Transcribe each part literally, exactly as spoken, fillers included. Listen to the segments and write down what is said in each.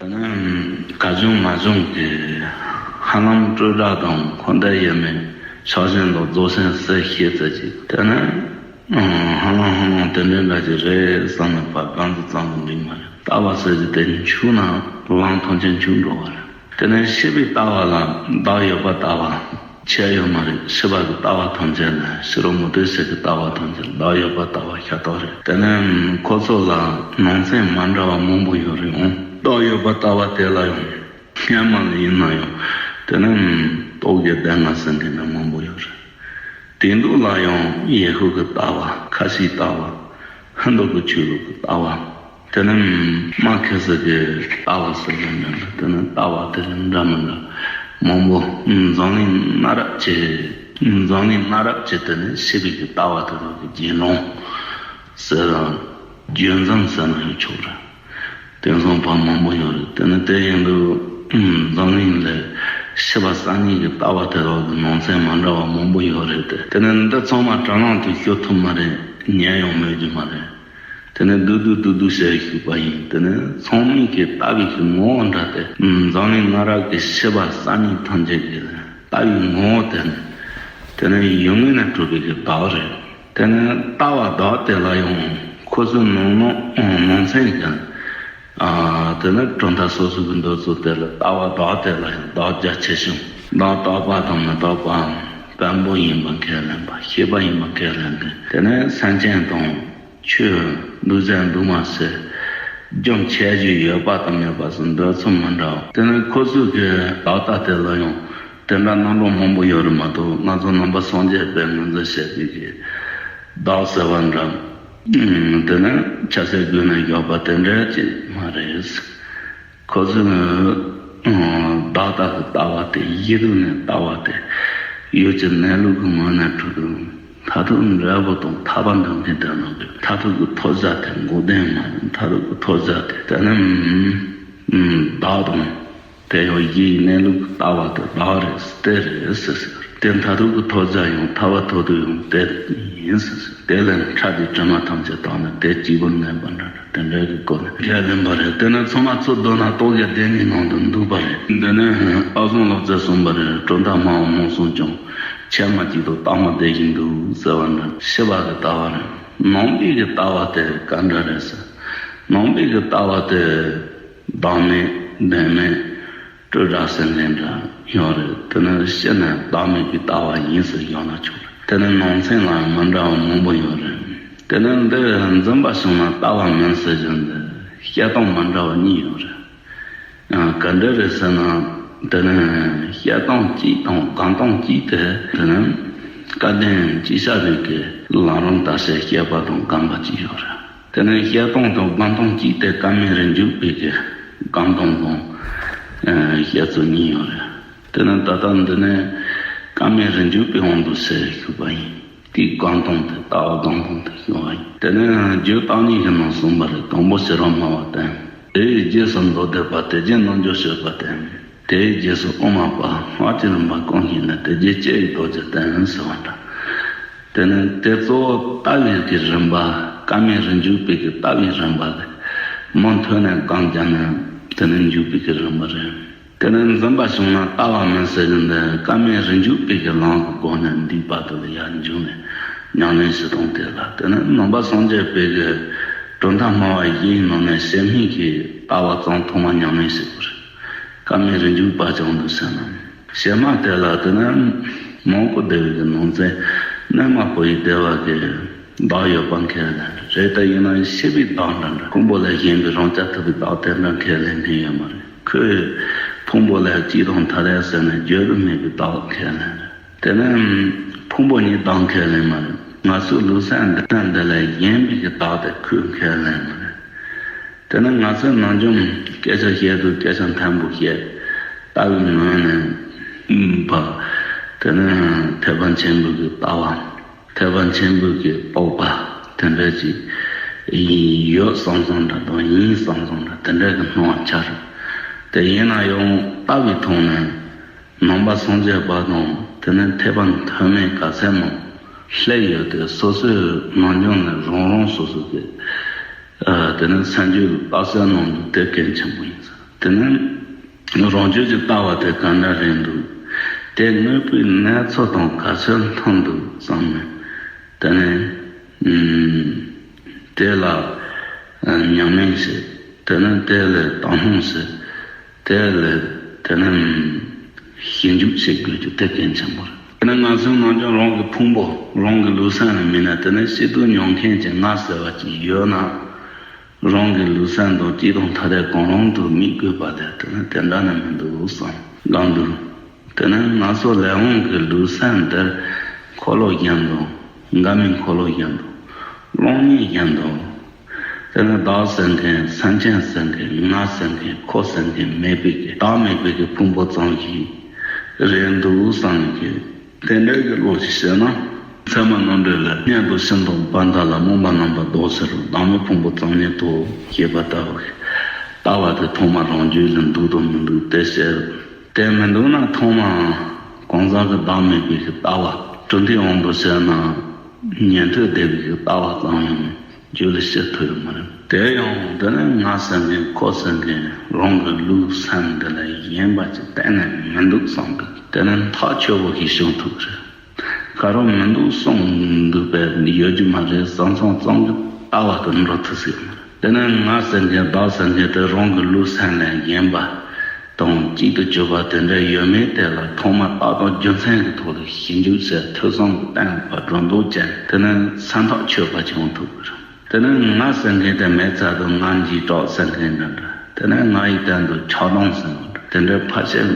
ནི་ག་བྱུང་མ་བྱུང་གི་ཧ་ལམ་སྤྲོས་བྲལ་དང་འཁོར་འདས་ཡེ་མེད་ཕྱག་ཆེན་དང་རྫོགས་ཆེན་ཟེར་ཤེས་ཚད་ཅིག་དེ་ནི་ཧ་ལམ་ཧ་ལམ་དེ་འདྲའི་འདྲ་ཅིག་རེད་བསམ་ནས་ཕར་གང་དུ་བཙལ་དུ་འགྲིག་མ་རེད། ལྟ་བ་ཟེར་གྱི་དེ་འཆུག་ན་ལམ་ཐམས་ཅད་འཆུག་འགྲོ་བ་རེད། དེ་ནས་ཤེས་པའི་ལྟ་བ་ལ་བདག་ཡོད་པར་ལྟ་བ་ཁྱད་ཡོད་མ་རེད། ཤེས་པ་གི་ལྟ་བ་ཐམས་ཅད་ལ་ཤེས་རབ་མུ་སྟེགས་ཟེར་གི་ལྟ་བ་ཐམས་ཅད་བདག་ཡོད་པར་ལྟ་བ་ཤ་སྟག་རེད། དེ་ནས་ཁོ་ཚོ་ལ་ནང་ཚན་མ་འདྲ་བ་མང་པོ་ཡོད་རེད་འོང་། བདག་ཡོད་པར་ལྟ་བ་དེ་ལ་ཡང་སྔ་མ་ལ་ཡིན་ན་ཡང་དེ་ནས་རྟོག་གེ་ལྡན་ལ་ཟེར་མཁན་ནི་མང་པོ་ཡོད་རེད། དེ་འདུག་ལ་ཡང་ཡེ་ཤུ་གི་ལྟ་བ་ཁ་ཤས་ལྟ་བ་ཧིན་དུ་གི་ཆོས་ལུགས་ཀྱི་ལྟ་བ། དེ་ནས་མ་ཁེ་སི་གི་ལྟ་བ་ཟེར་ཡང་འདྲ་འདྲ། དེ་ནས་ལྟ་བ་དེ་འདྲ་མི་འདྲ་མང་པོ་འཛམ་གླིང་གནའ་རབས་ཀྱི་འཛམ་གླིང་གནའ་རབས་ཀྱི་དེ་ནས་ཤེས་པའི་གི་ལྟ་བ་དེ་དག་གི་རྒྱུན་ལུང་ཟེར་རྒྱུན་འཛིན་ཟེར་ན་ཡང་ཆོག་རེད། དེང་སང་བར་མང་པོ་ཡོད་རེད། དེ་ནས་དེ་ཡིན་དུས་འཛམ་གླིང་ལ་ཤེས་པ་གསར་རྙིང་གི་ལྟ་བ་དེ་དག་གི་ནང་ཚན་མ་འདྲ་བ་མང་པོ་ཡོད་རེད་དེ། དེ་ནས་འདི་ཚང་མ་དྲ་ལམ་དུ་ཤོད་ཐུབ་མ་རེད། ཉན་ཡང་མོས་རྒྱུ་མ་རེད། དེ་ནས་བསྡུས་བསྡུས་བསྡུས་བསྡུས་བྱས་ཞུས་པ་ཡིན། དེ་ནས་ཚང་མས་ཀྱི་ལྟ་བའི་གི་ངོ་བོ་འདྲ་སྟེ། འཛམ་གླིང་གནའ་རབས་ཀྱི་ཤེས་པ་གསར་རྙིང་ཐམས་ཅད་ཀྱི་ལྟ་བའི་ངོ་བོ་དེ་ནི། དེ་ནི་ཡུལ་དངོས་ནས་གྲུབ་པའི་གི་བདག་རེད། དེ་ནི་ལྟ་བ་བདག་དེ་ལ་ཡང་ཁོ་ཚོའི་ནང་ནང་ནང་ཚན་གྱི། ཨ། དེ་ནི་གྲུབ་མཐའ་སོ་སོ་གི་འདོད་ཚུལ་དེ་ལ་ལྟ་བ་བདག་དེ་ལ་ཡང་བདག་རྒྱ་ཆེ་ཞིང་། བདག་རྟག་པ་དང་མི་རྟག་པའམ་བེམ་པོ་ཡིན་པ་ཁས་ལེན་པ། ཤེས་པ་ཡིན་པ་ཁས་ལེན་མཁན། དེ་ནི་སེམས་ཅན་དང་། ཆོས་འདུལ་བྱ་འདུལ་མ་ཟེར། རྒྱུ་ཆ་རྒྱུས་ཡོད་པ་དང་མེད་པ་སོགས་འདོད་ཚུལ་མི་འདྲ་བ། དེ་ནི་ཁོ་ཚོའི་གི་བདག་ལྟ་དེ་ལ་ཡང་དེ་འདྲ་རྣམ་གྲངས་མང་པོ་ཡོད་རེད་མ་གཏོགས། ང་ཚོ་ནང་པ་སངས་རྒྱས་པས་ངོས་འཛིན་བྱེད་པའི་གི་བདག་ཟེར་བ་འདྲ། དེ་ནི་ཆ་ཤས་བགོས་ནས་བཞག་པ་དེ་འདྲ་ཅིག་མ་རེད། ཁོ་ཚོས་བདག་ལྟ་གི་ལྟ་བ་དེ་ཡིད་དུ་ནས་ལྟ་བ་དེ་ཡུལ་གྱི་གནས་ལུགས་ཀྱི་ངོས་ནས་གྲུབ་འདུག་མཐར་ཐུག་འབྲས་བུ་དང་ཐར་པ་འདོད་མཁན་དེ་རྣམས་ཀྱི་མཐར་ཐུག་གི་ཐོབ་བྱ་དེ་འགོག་བདེན་མ་ཡིན། མཐར་ཐུག་གི་ཐོབ་བྱ་དེ་དེ་ནི་བདག་དང་། དེ་ཡང་ཡིད་གནས་ལུགས་ལྟ་བ་དེ་བདག་རེད། དེ་རེད་ཟེར་ཟེར། དེ་མཐར་ཐུག་གི་ཐོབ་བྱ་ཡང་ཐར་པ་ཐོབ་དུས་ཡང་དེ་ཡིན་ཟེར་ཟེར། དེ་ལས་ཕྲ་དེ་དྲི་མ་ཐམས་ཅད་དག་ནས་དེ་གཅིག་པུར་གནས་པ་འདྲ་འདྲ་དེ་འདྲ་གི་སྒོ་ནས་ཁས་ལེན་པ་རེད། དེ་ནི་ཚང་མ་ཚུར་བསྡུ་ན་རྟོག་གེ་སྡེ་གཉིས་ནང་དུ་འདུས་པ་རེད། འདི་ནི་ཨ་བཟང་བློ་རྩེས་གསུངས་པ་རེད། གྲུབ་མཐའ་སྨྲ་བ་མང་གསུངས་ཀྱང་། ཆོས་སྨྲ་གཅིག་ཏུ་རྟག་སྨྲ་དེ་བཞིན་དུ་ཟེར་བ་འདྲ། ཤེས་པ་གི་ལྟ་བ་རེད། ནང་པའི་གི་ལྟ་བ་དེ་ག་འདྲ་རེད་ཟེར། ནང་པའི་གི་ལྟ་བ་དེ་བདག་མེད་བདེན་མེད་སྤྲོས་བྲལ་ཟེར་མཁན་འདྲ་ཡོད་རེད། དེ་ནི་སྤྱིར་ནས་བདག་མེད་ཀྱི་ལྟ་བ་ཡིན་ཟེར་ཡོང་ན་ཆོག་རེད། དེ་ནི་ནང་ཚན་ལ་མི་འདྲ་བ་མང་པོ་ཡོད་རེད། དེ་ནི་འདི་འཛིན་པ་བྱུང་ན་ལྟ་བ་མིན་ཟེར་རྒྱུ་འདི་བཤད་སྟངས་མི་འདྲ་བ་གཉིས་ཡོད་རེད། ཡང་ག་འདྲ་རེད་ཟེར་ན། དེ་ནི་བཤད་སྟངས་གཅིག་དང་སྒོམ་སྟངས་གཅིག་དེ། དེ་ནི་སྐལ་ལྡན་གཅིག་ཤོས་རིགས་ཀྱི་ལམ་རིམ་ལྟར་བྱས་བཤད་པ་དང་སྒོམ་པ་གཅིག་ཡོད་རེད། དེ་ནས་བཤད་སྟངས་དང་སྒོམ་སྟངས་གཅིག་དེ་སྐར་མའི་རིགས་འཇུག་པའི་གི་སྒོམ་སྟངས་དང་བཤད་ཚུལ་གཉིས་ཡོད་རེད། དེ་ནས་ད་ལྟ་འདི་ནས་སྐར་མའི་རིགས་འཇུག་པའི་དབང་དུ་བྱས་ཞུས་པ་ཡིན། དེའི་སྒོམ་སྟངས་དེ་ལྟ་བ་སྒོམ་སྟངས་དེ་ཞུ་བ་ཡིན། དེ་ནས་རྒྱུད་བརྟག་གཉིས་ཀྱི་ནང་གསུངས་པ་རེད། དང་པོ་ཤེས་རབ་སྨྲ་བ་བསྟེན། དེའི་རྗེས་སུ་མདོ་སྡེ་པ། དེ་རྗེས་རྣལ་འབྱོར་སྤྱོད་པ་བསྟེན། དེའི་རྗེས་སུ་དབུ་མ་པ། སྔགས་ཀྱི་རིམ་པ་གང་ཤེས་ནས། དེ་རྗེས་སྤྱོད་ཡུལ་རྡོ་རྗེ་བསྟེན་ཟེར་བ་འདྲ། དེ་ནས་དེ་གཙོ་བོ་ལྟ་བའི་གི་རིམ་པ། སྐར་མའི་རིགས་འཇུག་པའི་གི་ལྟ་བའི་རིམ་པ་དེ་མུ་མཐུད་ནས་སྒོམ་བརྒྱབ་ནས་དེ་ནས་འཇུག་པའི་གི་རིམ་པ་རེད། དེ་ནས་འཛིན་པ་བྱུང་ན་ལྟ་བ་མིན་ཟེར་རྒྱུ་འདི་སྐར་མའི་རིགས་འཇུག་པའི་གི་ལམ་གྱི་སྒོ་ནས་འདས་པ་དེ་ལ་ཡར་འཇུག་ནས་ཉམས་ལེན་བྱེད་སྟངས་དེ་ལ། དེ་ནས་ནང་པ་སངས་རྒྱས་པའི་གི་གྲུབ་མཐའ་སྨྲ་བ་བཞིའི་ནང་ནས་ཞི་གནས་ཀྱི་ལྟ་བ་ཙམ་ཐོག་མ་ཉམས་ལེན་བྱེད་དགོས་རེད། སྐར་མའི་རིགས་འཇུག་པ་ཀྱང་འདུག་ཟེར་ན། ཞི་གནས་དེ་ལ་དེ་ནི་མང་པོ་བསྡད་པའི་གི་ནང་ཚན། གནས་མ་བོ་ཡི་བསྡད་པ་གི་བདག་ཡོད་པ་ཁས་ལེན་རེད། དེ་ཡིན་ན་ཡང་ཤེས་པའི་བདག་འདྲ་འདྲ། ཕུང་པོ་ལས་གཞན་པའི་རང་རྐྱ་ཐུབ་པའི་བདག་དེ་འདྲ་ཁས་ལེན་མཁན་ཡོད་མ་རེད། ཁོས་ཕུང་པོ་ལས་སྐྱེས་དང་ཐ་དད་ཟེར་ནས་བརྗོད་དུ་མེད་པའི་བདག་ཁས་ལེན་རེད། དེ་ནི་ཕུང་པོ་ཉིད་བདག་ཁས་ལེན་མ་རེད། ང་ཚོའི་ལུས་སེམས་འདི་དང་འདི་ལས་གཞན་པའི་གི་བདག་དེ་ཁོས་ཁས་ལེན་མ་རེད། དེ་ནི་ང་ཚོའི་ནང་སྦྱོང་སྐད་ཆ་བཤད་དུས་སྐད་ཆ་མཐུན་པོ་བཤད། ལྟ་བའི་ངོས་ནས་པ། དེ་ནི་ཐེག་པ་ཆེན་པོའི་གི་ལྟ་བ། ཐེག་པ་ཆེན་པོའི་གི་རྟོགས་པ། དེ་འདྲ་ཅིག་ཡོད་བསམ་བསམ་འདྲ་དང་ཡིན་བསམ་བསམ་འདྲ་དེ་འདྲ་གི་སྣང་བ་འཆར། དེ་ཡིན་ན་ཡང་ལྟ་བའི་ཐོག་ནས་ནང་པ་སངས་རྒྱས་པ་དང་དེ་ནི་ཐེག་པ་མཐོ་དམན་ག་ཚད་མང་སླེབས་ཡོད་དེ། སོ་སོའི་ནང་སྦྱོང་ནས་རང་རང་སོ་སོ་གི་དེ་ནི་སེམས་རྒྱུད་ལ་བརྟག་དཔྱད་གནང་རྒྱུ་དེ་གལ་ཆེན་པོ་ཡིན་ཟེར། དེ་ནས་རང་རྒྱུད་ཀྱི་ལྟ་བ་དེ་ག་འདྲ་རེད་འདུག་དེ་དངོས་པོའི་གནས་ཚུལ་དང་ག་ཚོད་མཐུན་འདུག་བསམ་ནས། དེ་ནས་ཨུམ། དེ་ལ་ཨ་ཉམས་ལེན་བྱེད། དེ་ནས་དེ་ལ་དག་སྣང་བྱེད། དེ་ལ་དེ་ནས་ཞིབ་འཇུག་བྱེད་དགོས་རྒྱུ་དེ་གལ་ཆེན་པོ་རེད། དེ་ནས་ང་ཚོའི་ནང་ཆོས་རང་གི་ཕུང་པོ་རང་གི་ལུས་སེམས་ལ་དམིགས་ནས། དེ་ནས་སྐྱིད་སྡུག་མྱོང་མཁན་གྱི་ང་ཟེར་བ་ཅིག་ཡོད་ན། རང་གི་ལུས་སེམས་དང་སྐྱིད་དང་ཐ་དད་གང་རུང་དུ་དམིགས་དགོས་པ་དེ་དེ་ནི་དེ་འདྲ་ནི་མི་འདུག་བསམ་དགའ་འདུག་དེ་ནི་ང་ཚོ་ལས་དབང་གི་ལུས་སེམས་འདིར་འཁོར་ལོ་བརྒྱ་དང་། འགལ་མེད་འཁོར་ལོ་བརྒྱ་དང་། སློབ་གཉེར་བརྒྱ་དང་། དེ་ནི་བདག་ཟེར་མཁན། སེམས་ཅན་ཟེར་མཁན། ང་ཟེར་མཁན། ཁོ་ཟེར་མཁན་མེད་པའི་གི་བདག་མེད་པའི་གི་ཕུང་པོ་ཙམ་ཞིག་རེད་འདུག་བསམ་གི། དེ་འདྲའི་གི་བློ་ཞིག་བྱས་ན། ཚད་མ་རྣམ་འགྲེལ་ལ། གཉེན་དང་ཤིང་དང་བར་མཐའ་ལ། རྨོངས་པ་རྣམ་པར་བཟློག་ཟེར་རོ། བདག་མེད་ཕུང་པོ་ཙམ་ཉིད་དོ་ཞེས་པ་ལྟ་བུ་གི་ལྟ་བ་དེ་ཐོག་མར་རང་རྒྱུད་ལ་འདུག་དང་མི་འདུག་དེ་བཤད། དེ་མི་འདུག་ན་ཐོག་མར་གང་ཟག་གི་བདག་མེད་པའི་གི་ལྟ་བ། གྲུབ་མཐའི་དབང་དུ་བྱས་ན་ཉན་ཐོས་སྡེ་པའི་གི་ལྟ་བ་ཙམ་ཡང་རྒྱུད་ལ་སྐྱེ་ཐུབ་ཡོད་མ་རེད། དེ་ཡང་དེ་ནི་ང་ཟེར་མཁན་ཁོ་ཟེར་མཁན་རང་གི་ལུས་སེམས་འདི་ལས་གཞན་པ་ཅིག་གཏན་ནས་མི་འདུག་བསམ་གི། དེ་ནི་ཐག་ཆོད་པོ་ཞིག་བྱུང་ཐུབ་ཀྱི་རེད། ག་རེ་མི་འདུག་གསུངས་འདུག་པས་ཡོད་རྒྱུ་མ་རེད་བསམ་བསམ་ཙམ་གྱི་ལྟ་བ་དེ་འགྲོ་ཐུབ་ཀྱི་ཡོད་མ་རེད། དེ་ནི་ང་ཟེར་མཁན་བདག་ཟེར་མཁན་དེ་རང་གི་ལུས་སེམས་ལས་གཞན་པ་དང་གཅིག་ཏུ་གྱུར་པ་དེ་འདྲ་ཡོད་མེད་དེ་ལ་ཐོག་མར་རྟགས་དང་རྒྱུ་མཚན་གྱི་ཐོག་ལ་ཞིབ་འཇུག་བྱས། ཐོས་བསམ་གྱི་སྟེང་ལ་སྒྲོ་འདོགས་བཅད། དེ་ནི་སེམས་ཐག་ཆོད་པ་ཅིག་འོང་ཐུབ་ཀྱི་རེད། དེ་ནས་ང་ཟེར་མཁན་དེ་མེད་ཚར་དུས་ང་འཇིགས་སྐྲག་ཟེར་མཁན་འདྲ་འདྲ། དེ་ནས་ང་ཡི་སྟེང་དུ་ཆགས་སྡང་ཟེར་བ་འདྲ། དེ་འདྲའི་ཕལ་ཆེར་